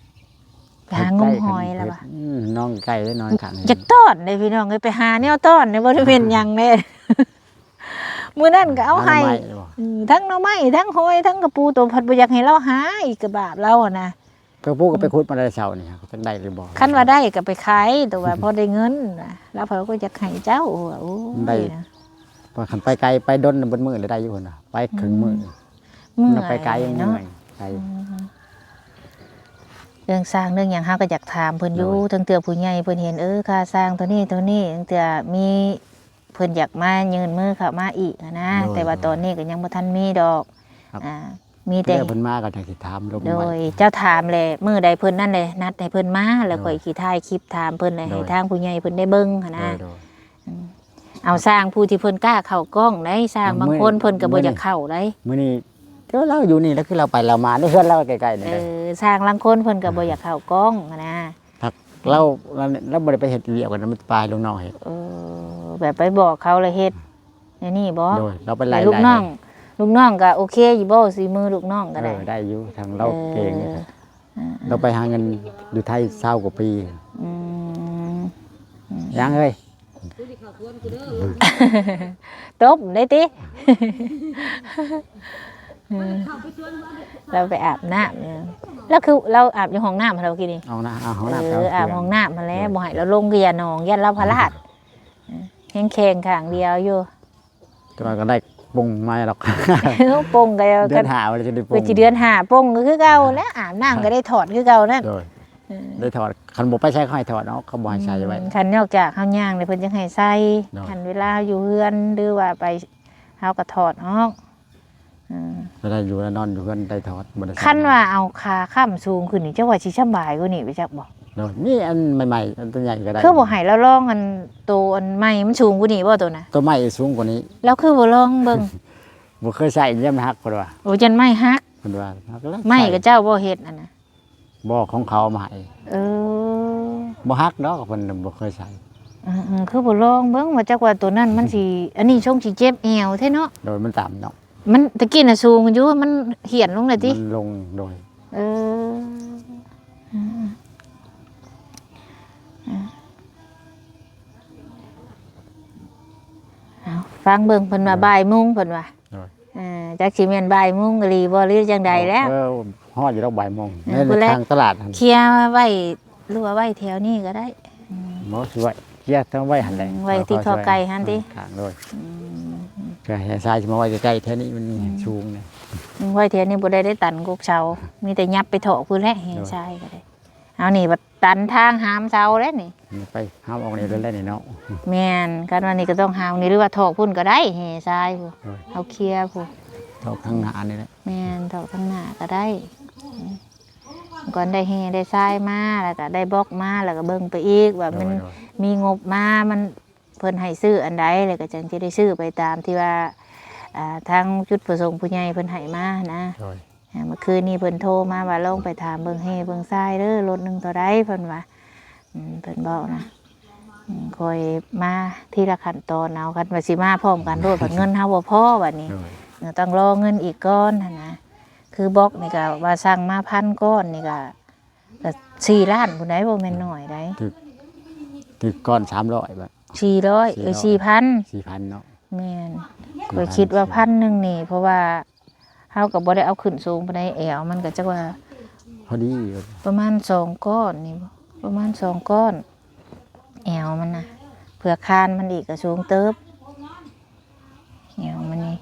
ໄປຫາງົມຫອຍແລ້ວວ່າ ອືມ ໜອງໄກ ໜອງຂ້າງ ຢາກຕ້ອນເດ້ພີ່ນ້ອງເອີຍ ໄປຫາແນວຕ້ອນເດ້ ບໍ່ໄດ້ແມ່ນຫຍັງເດ້ ມື້ນັ້ນກໍເອົາໃຫ້ ຫາໜໍ່ໄມ້ບໍ່ ອືມ ທັງໜໍ່ໄມ້ ທັງຫອຍ ທັງກະປູ ໂຕພັດບໍ່ຢາກໃຫ້ລາວຫາອີກ ກະບາບລາວຫັ້ນນະ ກະປູກໍໄປຂຸດມາແຕ່ເຊົ້ານີ້ ຈັກໄດ້ຫຼືບໍ່ ຄັນວ່າໄດ້ກໍໄປຂາຍ ແຕ່ວ່າພໍໄດ້ເງິນນະ ລາວເພິ່ນກໍຢາກໃຫ້ເຈົ້າ ໂອ້ຍ ໄດ້ ເພາະຄັນໄປໄກໄປດົນເບິດມື້ແລ້ວໄດ້ຢູ່ພຸ້ນນະ ໄປເຄິ່ງມື້ ເມື່ອຍ ໄປໄກເນາະ ເມື່ອຍໄກ ອືມ ເລື່ອງສ້າງເລື່ອງຫຍັງເຮົາກໍຢາກຖາມເພິ່ນຢູ່ ໂດຍ ເຖິງເທື່ອຜູ້ໃຫຍ່ເພິ່ນເຫັນ ເອີ ຄ່າສ້າງເທົ່ານີ້ເທົ່ານີ້ ເຖິງເທື່ອມີ ເພິ່ນຢາກມາຍື່ນມືເຂົ້າມາອີກຫັ້ນນະ ໂດຍ ແຕ່ວ່າຕອນນີ້ກໍຍັງບໍ່ທັນມີດອກ ຄັບ ອ່າ ມີແຕ່ເພິ່ນມາກໍຈັ່ງຊິຖາມລົມ ໂດຍ ເຈົ້າຖາມແຫຼະ ມື້ໃດເພິ່ນນັ້ນແຫຼະ ນັດໃຫ້ເພິ່ນມາ ແລ້ວ ໂດຍ ຂ້ອຍຊິຖ່າຍຄລິບຖາມເພິ່ນ ໂດຍ ໃຫ້ທາງຜູ້ໃຫຍ່ເພິ່ນໄດ້ເບິ່ງຫັ້ນນະ ໂດຍ ອືມ ເອົາຊ່າງຜູ້ທີ່ເພິ່ນກ້າເຂົ້າກ້ອງໄດ໋ ຊ່າງບາງຄົນເພິ່ນກໍບໍ່ຢາກເຂົ້າໄດ໋ ມື້ນີ້ ແຕ່ວ່າລາວຢູ່ນີ້ ລາວຄືລາວໄປລາວມາ ໃນເຮືອນລາວໃກ້ໆນີ້ ເອີ ເດ້ ຊ່າງລາງຄົນເພິ່ນກໍບໍ່ຢາກເຂົ້າກ້ອງຫັ້ນນະ ພັກລາວ ລາວ ລາວບໍ່ໄດ້ໄປເຮັດວຽກ ມັນໄປລູກນ້ອງເຮັດ ເອີ ແບບໄປບອກເຂົາແລ້ວເຮັດ ແນວນີ້ບໍ່ ໂດຍ ລາວໄປໄລ່ ແຕ່ລູກນ້ອງ ລູກນ້ອງກໍໂອເຄຢູ່ບໍ່ ສີມືລູກນ້ອງກໍໄດ້ ເອີ ໄດ້ຢູ່ ທາງລາວເກັ່ງ ເອີ ລາວໄປຫາເງິນຢູ່ໄທຊາວກວ່າປີ ອືມ ຍັງເອີຍ ຕົບໄດ້ຕິ ລາວໄປອາບນ້ຳ ລາວຄືລາວອາບຢູ່ຫ້ອງນ້ຳຫັ້ນລະ ມື້ກີ້ນີ້ ຫ້ອງນ້ຳ ເອີ ອາບຫ້ອງນ້ຳຫັ້ນແຫຼະ ບໍ່ໃຫ້ລາວລົງເກຍໜອງ ຢ້ານລາວພະລາດ ເອີ ແຮງແຂງຂ້າງດຽວຢູ່ ແຕ່ວ່າກໍໄດ້ປົງມາດອກ ປົງກໍເດືອນຫ້າ ວ່າຊິໄດ້ປົງ ເດືອນຫ້າປົງກໍຄືເກົ່າແຫຼະ ອາບນ້ຳກໍໄດ້ຖອດຄືເກົ່ານັ້ນ ໂດຍ ເອີ ໄດ້ຖອດ ຄັນບໍ່ໄປໃສເຂົາໃຫ້ຖອດເນາະ ເຂົາບໍ່ໃຫ້ໃສ່ໄວ້ ອືມ ຄັນນອກຈາກເຮົາຍ່າງແລ້ວເພິ່ນຈັ່ງໃຫ້ໃສ່ ໂດຍ ຄັນເວລາເຮົາຢູ່ເຮືອນ ຫຼືວ່າໄປ ເຮົາກໍຖອດອອກ ອືມ ເວລາຢູ່ນອນຢູ່ເຮືອນໄດ້ຖອດ ບໍ່ໄດ້ໃສ່ ຄັນວ່າເອົາຂາຄ້ຳສູງຂຶ້ນນີ້ ເຈົ້າວ່າຊິສະບາຍກວ່ານີ້ໄປຈັກບໍ່ ໂດຍ ມີອັນໃໝ່ໆ ອັນຕົວໃຫຍ່ກໍໄດ້ ຄືບໍ່ໃຫ້ລາວລອງອັນໂຕອັນໃໝ່ມັນສູງກວ່ານີ້ບໍ່ ໂຕນະ ໂຕໃໝ່ສູງກວ່ານີ້ ລາວຄືບໍ່ລອງເບິ່ງ ບໍ່ເຄີຍໃສ່ ຢ້ານມັນຫັກເພິ່ນວ່າ ໂອ້ ຢ້ານໄມ້ຫັກ ເພິ່ນວ່າ ຫັກແລ້ວ ໄມ້ກໍເຈົ້າບໍ່ເຮັດຫັ້ນນະ ບໍ່ ຂອງເຂົາເອົາມາໃຫ້ ເອີ ບໍ່ຫັກດອກ ເພິ່ນບໍ່ເຄີຍໃສ່ ອືມໆ ຄືບໍ່ລອງເບິ່ງວ່າ ຈັກວ່າໂຕນັ້ນມັນຊິ ອັນນີ້ຊົງຊິເຈັບແອວແທ້ເນາະ ໂດຍ ມັນຕ່ຳເນາະ ມັນຕະກີ້ນະສູງຢູ່ ມັນຫ້ຽນລົງແລ້ວຕິ ມັນລົງ ໂດຍ ເອີ ອືມ ອືມ ເອົາ ຟັງເບິ່ງ ເພິ່ນວ່າ ໂດຍ ບ່າຍໂມງ ເພິ່ນວ່າ ໂດຍ ເອີ ຈັກຊິແມ່ນບ່າຍໂມງອີ່ຫຼີບໍ່ ຫຼືຈັ່ງໃດແລ້ວ ເອີ ຮອດຢູ່ດອກບ່າຍໂມງ ເອີ ໃນ ພຸ້ນແຫຼະ ທາງຕະຫຼາດຫັ້ນ ເຄຍໄວ້ ຫຼືວ່າໄວ້ແຖວນີ້ກໍໄດ້ ອືມ ບໍ່ ຊິໄວ້ ເຄຍທັງໄວ້ຫັ້ນແຫຼະ ອືມ ໄວ້ທີ່ຄອກໄກ່ຫັ້ນຕິ ເອີ ຂ້າງໂດຍ ອືມ ເພື່ອໃຫ້ຊາຍຊິມາໄວ້ໃກ້ໆ ແຖວນີ້ມັນ ອືມ ສູງນີ້ ອືມ ໄວ້ແຖວນີ້ບໍ່ໄດ້ ໄດ້ຕັນກົກເສົາ ມີແຕ່ຫຍັບໄປເທາະພຸ້ນແຫຼະ ແຮ່ຊາຍກໍໄດ້ ເຮົານີ້ບັດຕັນທາງຫາມເສົາແລ້ວນີ້ ໄປຫາມອອກນີ້ເລີຍແລ້ວນີ້ເນາະ ແມ່ນ ຄັນວ່ານີ້ກໍຕ້ອງຫາມນີ້ ຫຼືວ່າຖອກພຸ້ນກໍໄດ້ ແຮ່ຊາຍພຸ້ນ ໂດຍ ເຮົາເຄຍພຸ້ນ ຖອກທາງໜ້ານີ້ແຫຼະ ແມ່ນ ຖອກທາງໜ້າກໍໄດ້ ກ່ອນໄດ້ແຮ່ໄດ້ຊາຍມາ ແລ້ວກໍໄດ້ບລັອກມາ ແລ້ວກໍເບິ່ງໄປອີກວ່າມັນ ໂດຍ ໂດຍ ມີງົບມາ ມັນ ເພິ່ນໃຫ້ຊື້ອັນໃດ ແລ້ວກໍຈັ່ງຊິໄດ້ຊື້ໄປຕາມທີ່ວ່າ ອ່າ ທາງຈຸດປະສົງຜູ້ໃຫຍ່ເພິ່ນໃຫ້ມານະ ໂດຍ ອ່າ ເມື່ອຄືນນີ້ເພິ່ນໂທມາວ່າ ລອງໄປຖາມເບິ່ງແຮ່ເບິ່ງຊາຍເດີ ລົດໜຶ່ງເທົ່າໃດ ເພິ່ນວ່າ ອືມ ເພິ່ນບອກນະ ອືມ ຄ່ອຍມາທີລະຂັ້ນຕອນເອົາ ຄັນວ່າຊິມາພ້ອມກັນໂລດ ບັດເງິນເຮົາບໍ່ພໍບັດນີ້ ໂດຍ ເອີ ຕ້ອງລໍເງິນອີກກ່ອນຫັ້ນນະ ຄືບລັອກນີ້ກໍວ່າສັ່ງມາພັນກ້ອນນີ້ກໍ ກໍສີ່ລ້ານພຸ້ນໃດ໋ ບໍ່ແມ່ນໜ້ອຍໃດ໋ ຖືກ ຖືກກ້ອນສາມຮ້ອຍບາດ ສີ່ຮ້ອຍ ສີ່ຮ້ອຍ ເອີ ສີ່ພັນ ສີ່ພັນເນາະ ແມ່ນ ຂ້ອຍຄິດວ່າພັນໜຶ່ງນີ້ ເພາະວ່າເຮົາກໍບໍ່ໄດ້ເອົາຂຶ້ນສູງປານໃດ ແອວມັນກໍຈັກວ່າ ພໍດີ ປະມານສອງກ້ອນນີ້ບໍ່ ປະມານສອງກ້ອນ ແອວມັນນະ ເຜືອຄານມັນອີກກໍສູງເຕີບ. ແນວມັນນີ້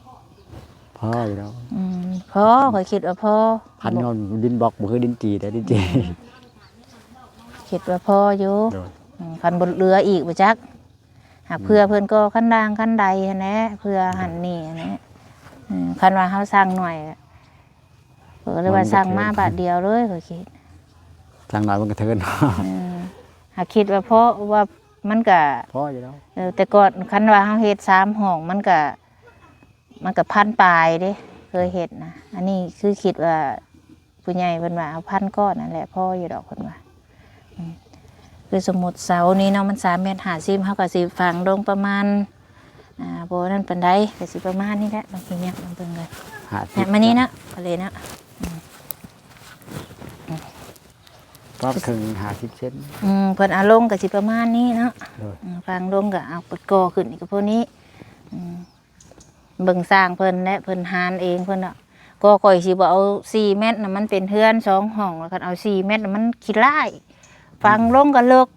ພໍຢູ່ແລ້ວ ອືມ ພໍ ຂ້ອຍຄິດວ່າພໍ ພັນຍ້ອນດິນບລັອກ ບໍ່ຄືດິນຈີ່ເດ້ ດິນຈີ່ ອືມ ຄິດວ່າພໍຢູ່ ໂດຍ ອືມ ຄັນບໍ່ເຫຼືອອີກບໍ່ຈັກ ຫາກເພື່ອ ອືມ ເພິ່ນກໍ່ຄັນດາງຄັນໄດຫັ້ນແຫຼະ ເພື່ອຫັ້ນນີ້ຫັ້ນແຫຼະ ອືມ ຄັນວ່າເຮົາສັ່ງໜ້ອຍ ເອີ ຫຼືວ່າສັ່ງມາບາດດຽວເລີຍ ຂ້ອຍຄິດ ສັ່ງໜ້ອຍມັນກະເທີນ ເອີ ຫາກຄິດວ່າພໍ ວ່າມັນກະພໍຢູ່ແລ້ວ ເອີ ແຕ່ກ່ອນຄັນວ່າເຮົາເຮັດສາມຫ້ອງ ມັນກະ ມັນກະພັນປາຍເດ້ ເຄີຍເຮັດນະ ອັນນີ້ຄືຄິດວ່າ ຜູ້ໃຫຍ່ເພິ່ນວ່າເອົາພັນກ້ອນນັ້ນແຫຼະ ພໍຢູ່ດອກເພິ່ນວ່າ ອືມ ຄືສົມມຸດເສົານີ້ເນາະ ມັນສາມແມັດຫ້າສິບ ເຮົາກະຊິຝັງລົງປະມານ ອ່າ ບໍ່ນັ້ນປານໃດ ກໍຊິປະມານນີ້ແຫຼະ ບາງທີຍັບມາເບິ່ງກັນ ຫ້າສິບ ແນະມານີ້ເນາະ ກໍເລີຍເນາະ ອືມ ປະມານເຄິ່ງ ຫ້າສິບເຊັນ ອືມ ເພິ່ນເອົາລົງກໍຊິປະມານນີ້ເນາະ ໂດຍ ອືມ ຟັງລົງກໍເອົາປະກອຂຶ້ນອີກກໍພໍນີ້ ອືມ ເບິ່ງຊ່າງເພິ່ນແຫຼະ ເພິ່ນຫານເອງເພິ່ນເນາະ ກໍຂ້ອຍຊິບໍ່ເອົາສີ່ແມັດນະ ມັນເປັນເຮືອນສອງຫ້ອງ ແລ້ວຄັນເອົາສີ່ແມັດນະ ມັນຂີ້ລ້າຍ ອືມ ຝັງລົງກໍເລິກ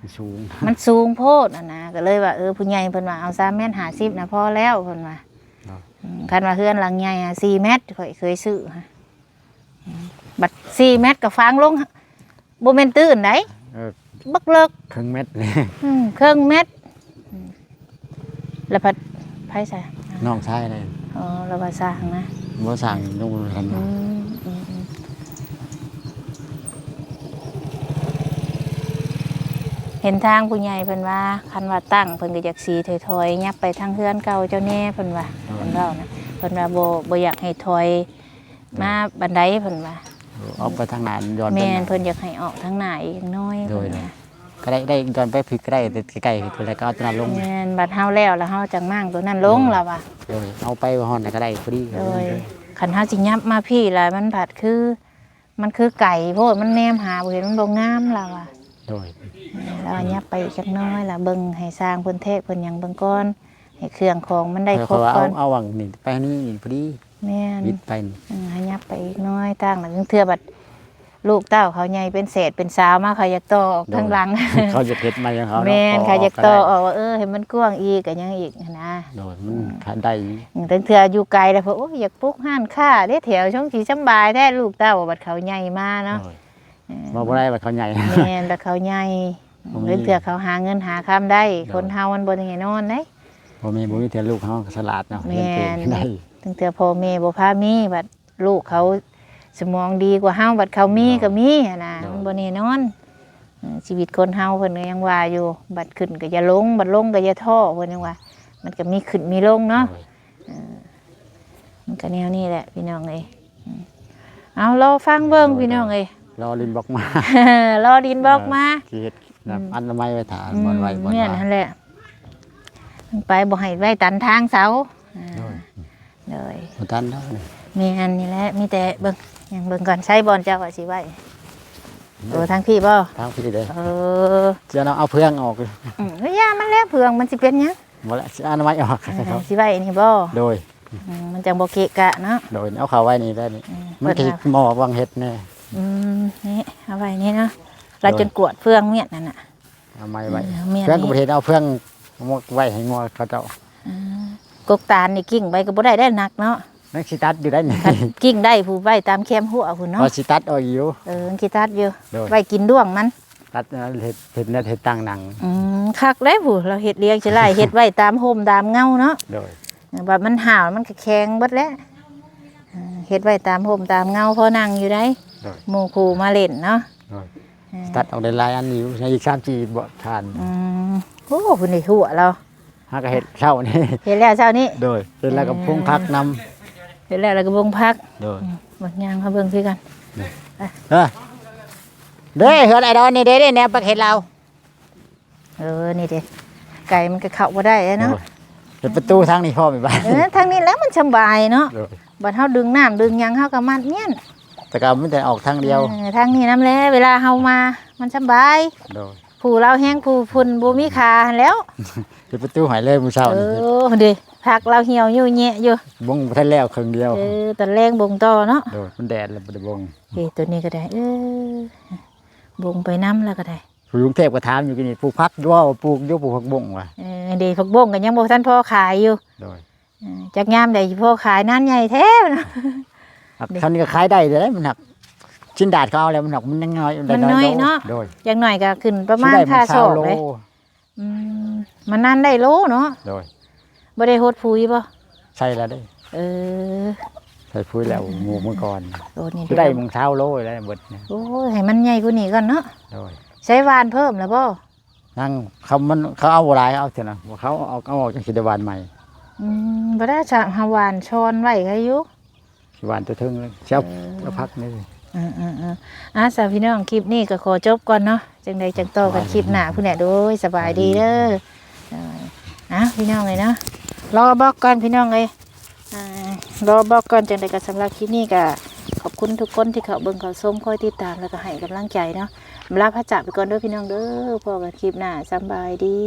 ມັນສູງ ມັນສູງໂພດຫັ້ນນະ ກໍເລີຍວ່າ ເອີ ຜູ້ໃຫຍ່ເພິ່ນວ່າເອົາສາມແມັດຫ້າສິບນະພໍແລ້ວເພິ່ນວ່າ ເນາະ ອືມ ຄັນວ່າເຮືອນຫຼັງໃຫຍ່ຫາສີ່ແມັດ ຂ້ອຍເຄີຍຊື້ຫະ ອືມ ບັດສີ່ແມັດກໍຝັງລົງ ບໍ່ແມ່ນຕື້ນໃດ ເອີ ບັກເລິກ ເຄິ່ງແມັດ ອືມ ເຄິ່ງແມັດ ອືມ ແລ້ວພັດໃຜຊະ ນ້ອງຊາຍເດ້ ອໍ ລາວວ່າສ້າງນະ ບໍ່ສ້າງ ຍັງບໍ່ທັນ ອືມ ອືມ ອືມ ເຫັນທາງຜູ້ໃຫຍ່ເພິ່ນວ່າ ຄັນວ່າຕັ້ງເພິ່ນກໍຢາກຊິຖອຍໆ ຍັບໄປທາງເຮືອນເກົ່າເຈົ້າແດ່ເພິ່ນວ່າ ໂດຍ ເພິ່ນເວົ້ານະ ເພິ່ນວ່າບໍ່ ບໍ່ຢາກໃຫ້ຖອຍ ໂດຍ ມາປານໃດເພິ່ນວ່າ ເອີ ອອກໄປທາງໜ້າ ຍ້ອນໄປ ແມ່ນ ເພິ່ນຢາກໃຫ້ອອກທາງໜ້າອີກໜ້ອຍ ໂດຍ ເພິ່ນວ່າ ກໍໄດ້ ໄດ້ຍ້ອນໄປພີ້ກໍໄດ້ ແຕ່ໃກ້ໆ ເພິ່ນແລ້ວກໍເອົາຕົວນັ້ນລົງ ແມ່ນ ບັດເຮົາແລ້ວ ແລ້ວເຮົາຈັ່ງມາງຕົວນັ້ນລົງ ໂດຍ ລາວວ່າ ໂດຍ ເອົາໄປຮອດນັ້ນກໍໄດ້ພໍດີ ໂດຍ ຄັນເຮົາຊິຍັບມາພີ້ລະ ມັນພັດຄື ມັນຄືໄກໂພດ ມັນແນມຫາບໍ່ເຫັນ ມັນບໍ່ງາມ ລາວວ່າ ໂດຍ ເອີ ລາວວ່າ ອືມ ຍັບໄປອີກຈັກໜ້ອຍລະ ເບິ່ງໃຫ້ຊ່າງເພິ່ນແທກເພິ່ນຫຍັງເບິ່ງກ່ອນ ໃຫ້ເຄື່ອງຂອງມັນໄດ້ຄົບກ່ອນ ເອົາ ເອົາຫວ່າງນີ້ໄປນີ້ພໍດີ ແມ່ນ ບິດໄປນີ້ ເອີ ໃຫ້ຍັບໄປອີກໜ້ອຍ ຕ່າງລະ ເທື່ອບັດລູກເຕົ້າເຂົາໃຫຍ່ເປັນແສດເປັນສາວມາ ເຂົາຢາກຕໍ່ອອກ ໂດຍ ທາງຫຼັງ ເຂົາຢາກເຮັດໃໝ່ຂອງເຂົາເນາະ ແມ່ນ ເຂົາຢາກຕໍ່ອອກວ່າ ເອີ ໃຫ້ມັນກວ້າງອີກ ກໍຍັງອີກຫັ້ນນະ ໂດຍ ມັນ ອືມ ຄັນໄດ້ ອືມ ແຕ່ເທື່ອຢູ່ໄກແລ້ວ ໂອ້ຍ ຢາກປຸກຮ້ານຄ້າເດ້ ແຖວຊ່ວງຊິສຳບາຍແທ້ ລູກເຕົ້າບັດເຂົາໃຫຍ່ມາເນາະ ໂດຍ ເອີ ເວົ້າບໍ່ໄດ້ວ່າເຂົາໃຫຍ່ ແມ່ນ ແຕ່ເຂົາໃຫຍ່ ບໍ່ມີ ເທື່ອເຂົາຫາເງິນຫາຄຳໄດ້ ໂດຍ ຄົນເຮົາມັນບໍ່ແນ່ນອນເດ້ ບໍ່ມີ ບໍ່ມີ ເທື່ອລູກເຮົາກໍສະຫຼາດເນາະ ແມ່ນ ຮຽນເກັ່ງໄດ້ ເຖິງເທື່ອພໍ່ແມ່ບໍ່ພາມີ ບັດລູກເຂົາສະໝອງດີກວ່າເຮົາ ບັດເຂົາມີ ໂດຍ ກໍມີຫັ້ນນະ ໂດຍ ມັນບໍ່ແນ່ນອນ ເອີ ຊີວິດຄົນເຮົາ ເພິ່ນກໍຍັງວ່າຢູ່ ບັດຂຶ້ນກໍຢ່າລົງ ບັດລົງກໍຢ່າທໍ້ ເພິ່ນຍັງວ່າ ມັນກໍມີຂຶ້ນມີລົງເນາະ ໂດຍ ເອີ ມັນກໍແນວນີ້ແຫຼະພີ່ນ້ອງເອີຍ ເອົາ ລໍຟັງເບິ່ງ ໂດຍ ພີ່ນ້ອງເອີຍ ລໍລິນບລັອກມາ ລໍລິນບລັອກມາ ເອີ ຊິເຮັດ ອືມ ອະນາໄມໄວ້ຖ້າ ອືມ ບ່ອນໄວ້ບ່ອນ ແມ່ນຫັ້ນແຫຼະ ໄປບໍ່ໃຫ້ໄວ້ຕັນທາງເສົາ ອ່າ ໂດຍ ໂດຍ ບໍ່ຕັນດອກນີ້ ແມ່ນນີ້ແຫຼະ ມີແຕ່ເບິ່ງ ຍັງເບິ່ງກ່ອນ ໃຊ້ບ່ອນເຈົ້າວ່າຊິໄວ້ ໂອ້ ທາງພີ້ບໍ່ ທາງພີ້ເດ້ ເອີ ຈະເອົາເຟືອງອອກ ອືມ ຢ່າມັນແຫຼະ ເຟືອງມັນຊິເປັນຫຍັງ ບໍ່ລະ ຊິອະນາໄມອອກ ເອີ ຊິໄວ້ນີ້ບໍ່ ໂດຍ ອືມ ມັນຈັ່ງບໍ່ເກະກະເນາະ ໂດຍ ເອົາເຂົ້າໄວ້ນີ້ໄດ້ນີ້ ອືມ ມັນກໍຊິເໝາະຫວ່າງເຮັດແນ່ ອືມ ນີ້ ເອົາໄວ້ນີ້ເນາະ ລະ ໂດຍ ຈົນກວດເຟືອງມຽນນັ້ນນະ ເອົາໄມ້ໄວ້ ເອີ ແມ່ນ ເຟືອງກໍບໍ່ເຮັດ ເອົາເຟືອງມາໄວ້ໃຫ້ງົວເຂົາເຈົ້າ ອືມ ກົກຕານນີ້ກິ້ງໄປກໍບໍ່ໄດ້ໄດ໋ ໜັກເນາະ ຍັງຊິຕັດຢູ່ໄດ໋ນີ້ ກິ້ງໄດ້ຜູ້ໄວ້ຕາມແຄມຮົ້ວພຸ້ນເນາະ ວ່າຊິຕັດອອກຢູ່ ເອີ ຍັງຊິຕັດຢູ່ ໂດຍ ໄວ້ກິນດ້ວງມັນ ຕັດ ເຮັດ ເຮັດແນວເຮັດຕັ້ງໜັງ ອືມ ຄັກເດ້ຜູ້ ລາວເຮັດລຽງຊິໄລ່ ເຮັດໄວ້ຕາມຮົ່ມຕາມເງົາເນາະ ໂດຍ ວ່າມັນຫ້າວມັນກໍແຂງເບິດແຫຼະ ເອີ ເຮັດໄວ້ຕາມຮົ່ມຕາມເງົາ ພໍນັ່ງຢູ່ໄດ໋ ໂດຍ ໝູ່ຄູ່ມາຫຼິ້ນເນາະ ໂດຍ ເອີ ຕັດອອກໄດ້ຫຼາຍອັນຢູ່ ໃນອີກສາມສີ່ບໍ່ທານ ອືມ ໂອ້ ພຸ້ນນີ້ຮົ້ວລາວ ຫາກໍເຮັດເຊົ້ານີ້ ເຮັດແລ້ວເຊົ້ານີ້ ໂດຍ ເຮັດແລ້ວກໍ ເອີ ປຸງຜັກນຳ ເຮັດແລ້ວແລ້ວກໍປຸງຜັກ ໂດຍ ອືມ ເບິ່ງຍ່າງເຮົາເບິ່ງຄືກັນ ໂດຍ ເອີ ເດ້ ເຮືອນອ້າຍດອນນີ້ເດ້ ແນວປາກເຫັດລາວ ເອີ ນີ້ເດ້ ໄກ່ມັນກໍເຂົ້າບໍ່ໄດ້ເນາະ ໂດຍ ເປັນປະຕູທາງນີ້ພ້ອມອີກບາດ ເອີ ທາງນີ້ແຫຼະມັນສຳບາຍເນາະ ໂດຍ ບັດເຮົາດຶງນ້ຳດຶງຫຍັງເຮົາກໍມັດມ້ຽນ ແຕ່ກໍມີແຕ່ອອກທາງດຽວ ເອີ ທາງນີ້ນຳແຫຼະ ເວລາເຮົາມາມັນສຳບາຍ ໂດຍ ຜູ້ລາວແຮງຜູ້ພຸ້ນບໍ່ມີຄ່າຫັ້ນແຫຼ້ວ ເປັນປະຕູໃຫ້ເລີຍມື້ເຊົ້ານີ້ ເອີ ເດ້ ຜັກລາວຫ່ຽວຢູ່ແຍະຢູ່ ບົງບໍ່ທັນແລ້ວເຄິ່ງດຽວ ເອີ ຕອນແລງບົງຕໍ່ເນາະ ໂດຍ ມັນແດດແລ້ວບໍ່ໄດ້ບົງ ເອີ ຕົວນີ້ກໍໄດ້ ເອີ ບົງໄປນຳແລ້ວກໍໄດ້ ຜູ້ຢູ່ກຸງເທບກໍຖາມຢູ່ກີ້ນີ້ ປູກຜັກຢູ່ບໍ່? ປູກຢູ່ ປູກຜັກບົ້ງວ່າ ເອີ ເດ້ ຜັກບົ້ງກໍຍັງບໍ່ທັນພໍຂາຍຢູ່ ໂດຍ ເອີ ຈັກຍາມໃດຊິພໍຂາຍ ນານໃຫຍ່ແທ້ເນາະ ຄັນນີ້ກໍຂາຍໄດ້ເດ້ ມັນຫາກຊິນດາດເຂົາເອົາແລ້ວ ມັນຫາກ ມັນຍັງນ້ອຍ ມັນນ້ອຍເນາະ ໂດຍ ຢ່າງໜ້ອຍກໍຂຶ້ນປະມານຄ່າສອກເດ້ ອືມ ມັນນານໄດ້ໂລເນາະ ໂດຍ ບໍ່ໄດ້ຫົດຝຸ່ນບໍ່? ໃສ່ແລ້ວເດ້ ເອີ ໃສ່ຝຸ່ນແລ້ວ ອືມ ໝູ່ມື້ກ່ອນ ໂອ້ ນີ້ ຊິໄດ້ ໄດ້ໝ່ອງຊາວໂລໄດ້ເບິດນີ້ ໂອ້ຍ ໃຫ້ມັນໃຫຍ່ກວ່ານີ້ກ່ອນເນາະ ໂດຍ ໃສ່ຫວ່ານເພີ່ມແລ້ວບໍ່? ຍັງ ເຂົາມັນ ເຂົາເອົາບໍ່ຫຼາຍ ເອົາເທົ່ານັ້ນ ເຂົາເອົາ ເອົາອອກຈັ່ງຊິໄດ້ຫວ່ານໃໝ່ ອືມ ບໍ່ໄດ້ ຊະ ຫາຫວ່ານຊ້ອນໄວ້ໃຫ້ຢູ່ ຊິຫວ່ານແຕ່ເທິງເລີຍ ຊິເອົາ ເອີ ເອົາຜັກນີ້ ເອີໆໆ ອ່າ ສາວພີ່ນ້ອງ ຄລິບນີ້ກໍຂໍຈົບກ່ອນເນາະ ຈັ່ງໃດຈັ່ງຕໍ່ກັນຄລິບໜ້າພຸ້ນແຫຼະ ໂດຍ ສະບາຍດີເດີ ສະບາຍດີ ໂດຍ ອ່າ ເນາະ ພີ່ນ້ອງເອີຍເນາະ ລໍບອກກ່ອນພີ່ນ້ອງເອີຍ ອ່າ ລໍບອກກ່ອນ. ຈັ່ງໃດກໍສຳລັບຄລິບນີ້ກໍຂອບຄຸນທຸກຄົນທີ່ເຂົ້າເບິ່ງເຂົ້າຊົມ ຄອຍຕິດຕາມ ແລ້ວກໍໃຫ້ກຳລັງໃຈເນາະ. ລາພາຈາກໄປກ່ອນເດີພີ່ນ້ອງເດີ ພໍ້ກັນຄລິບໜ້າ ສຳບາຍດີ.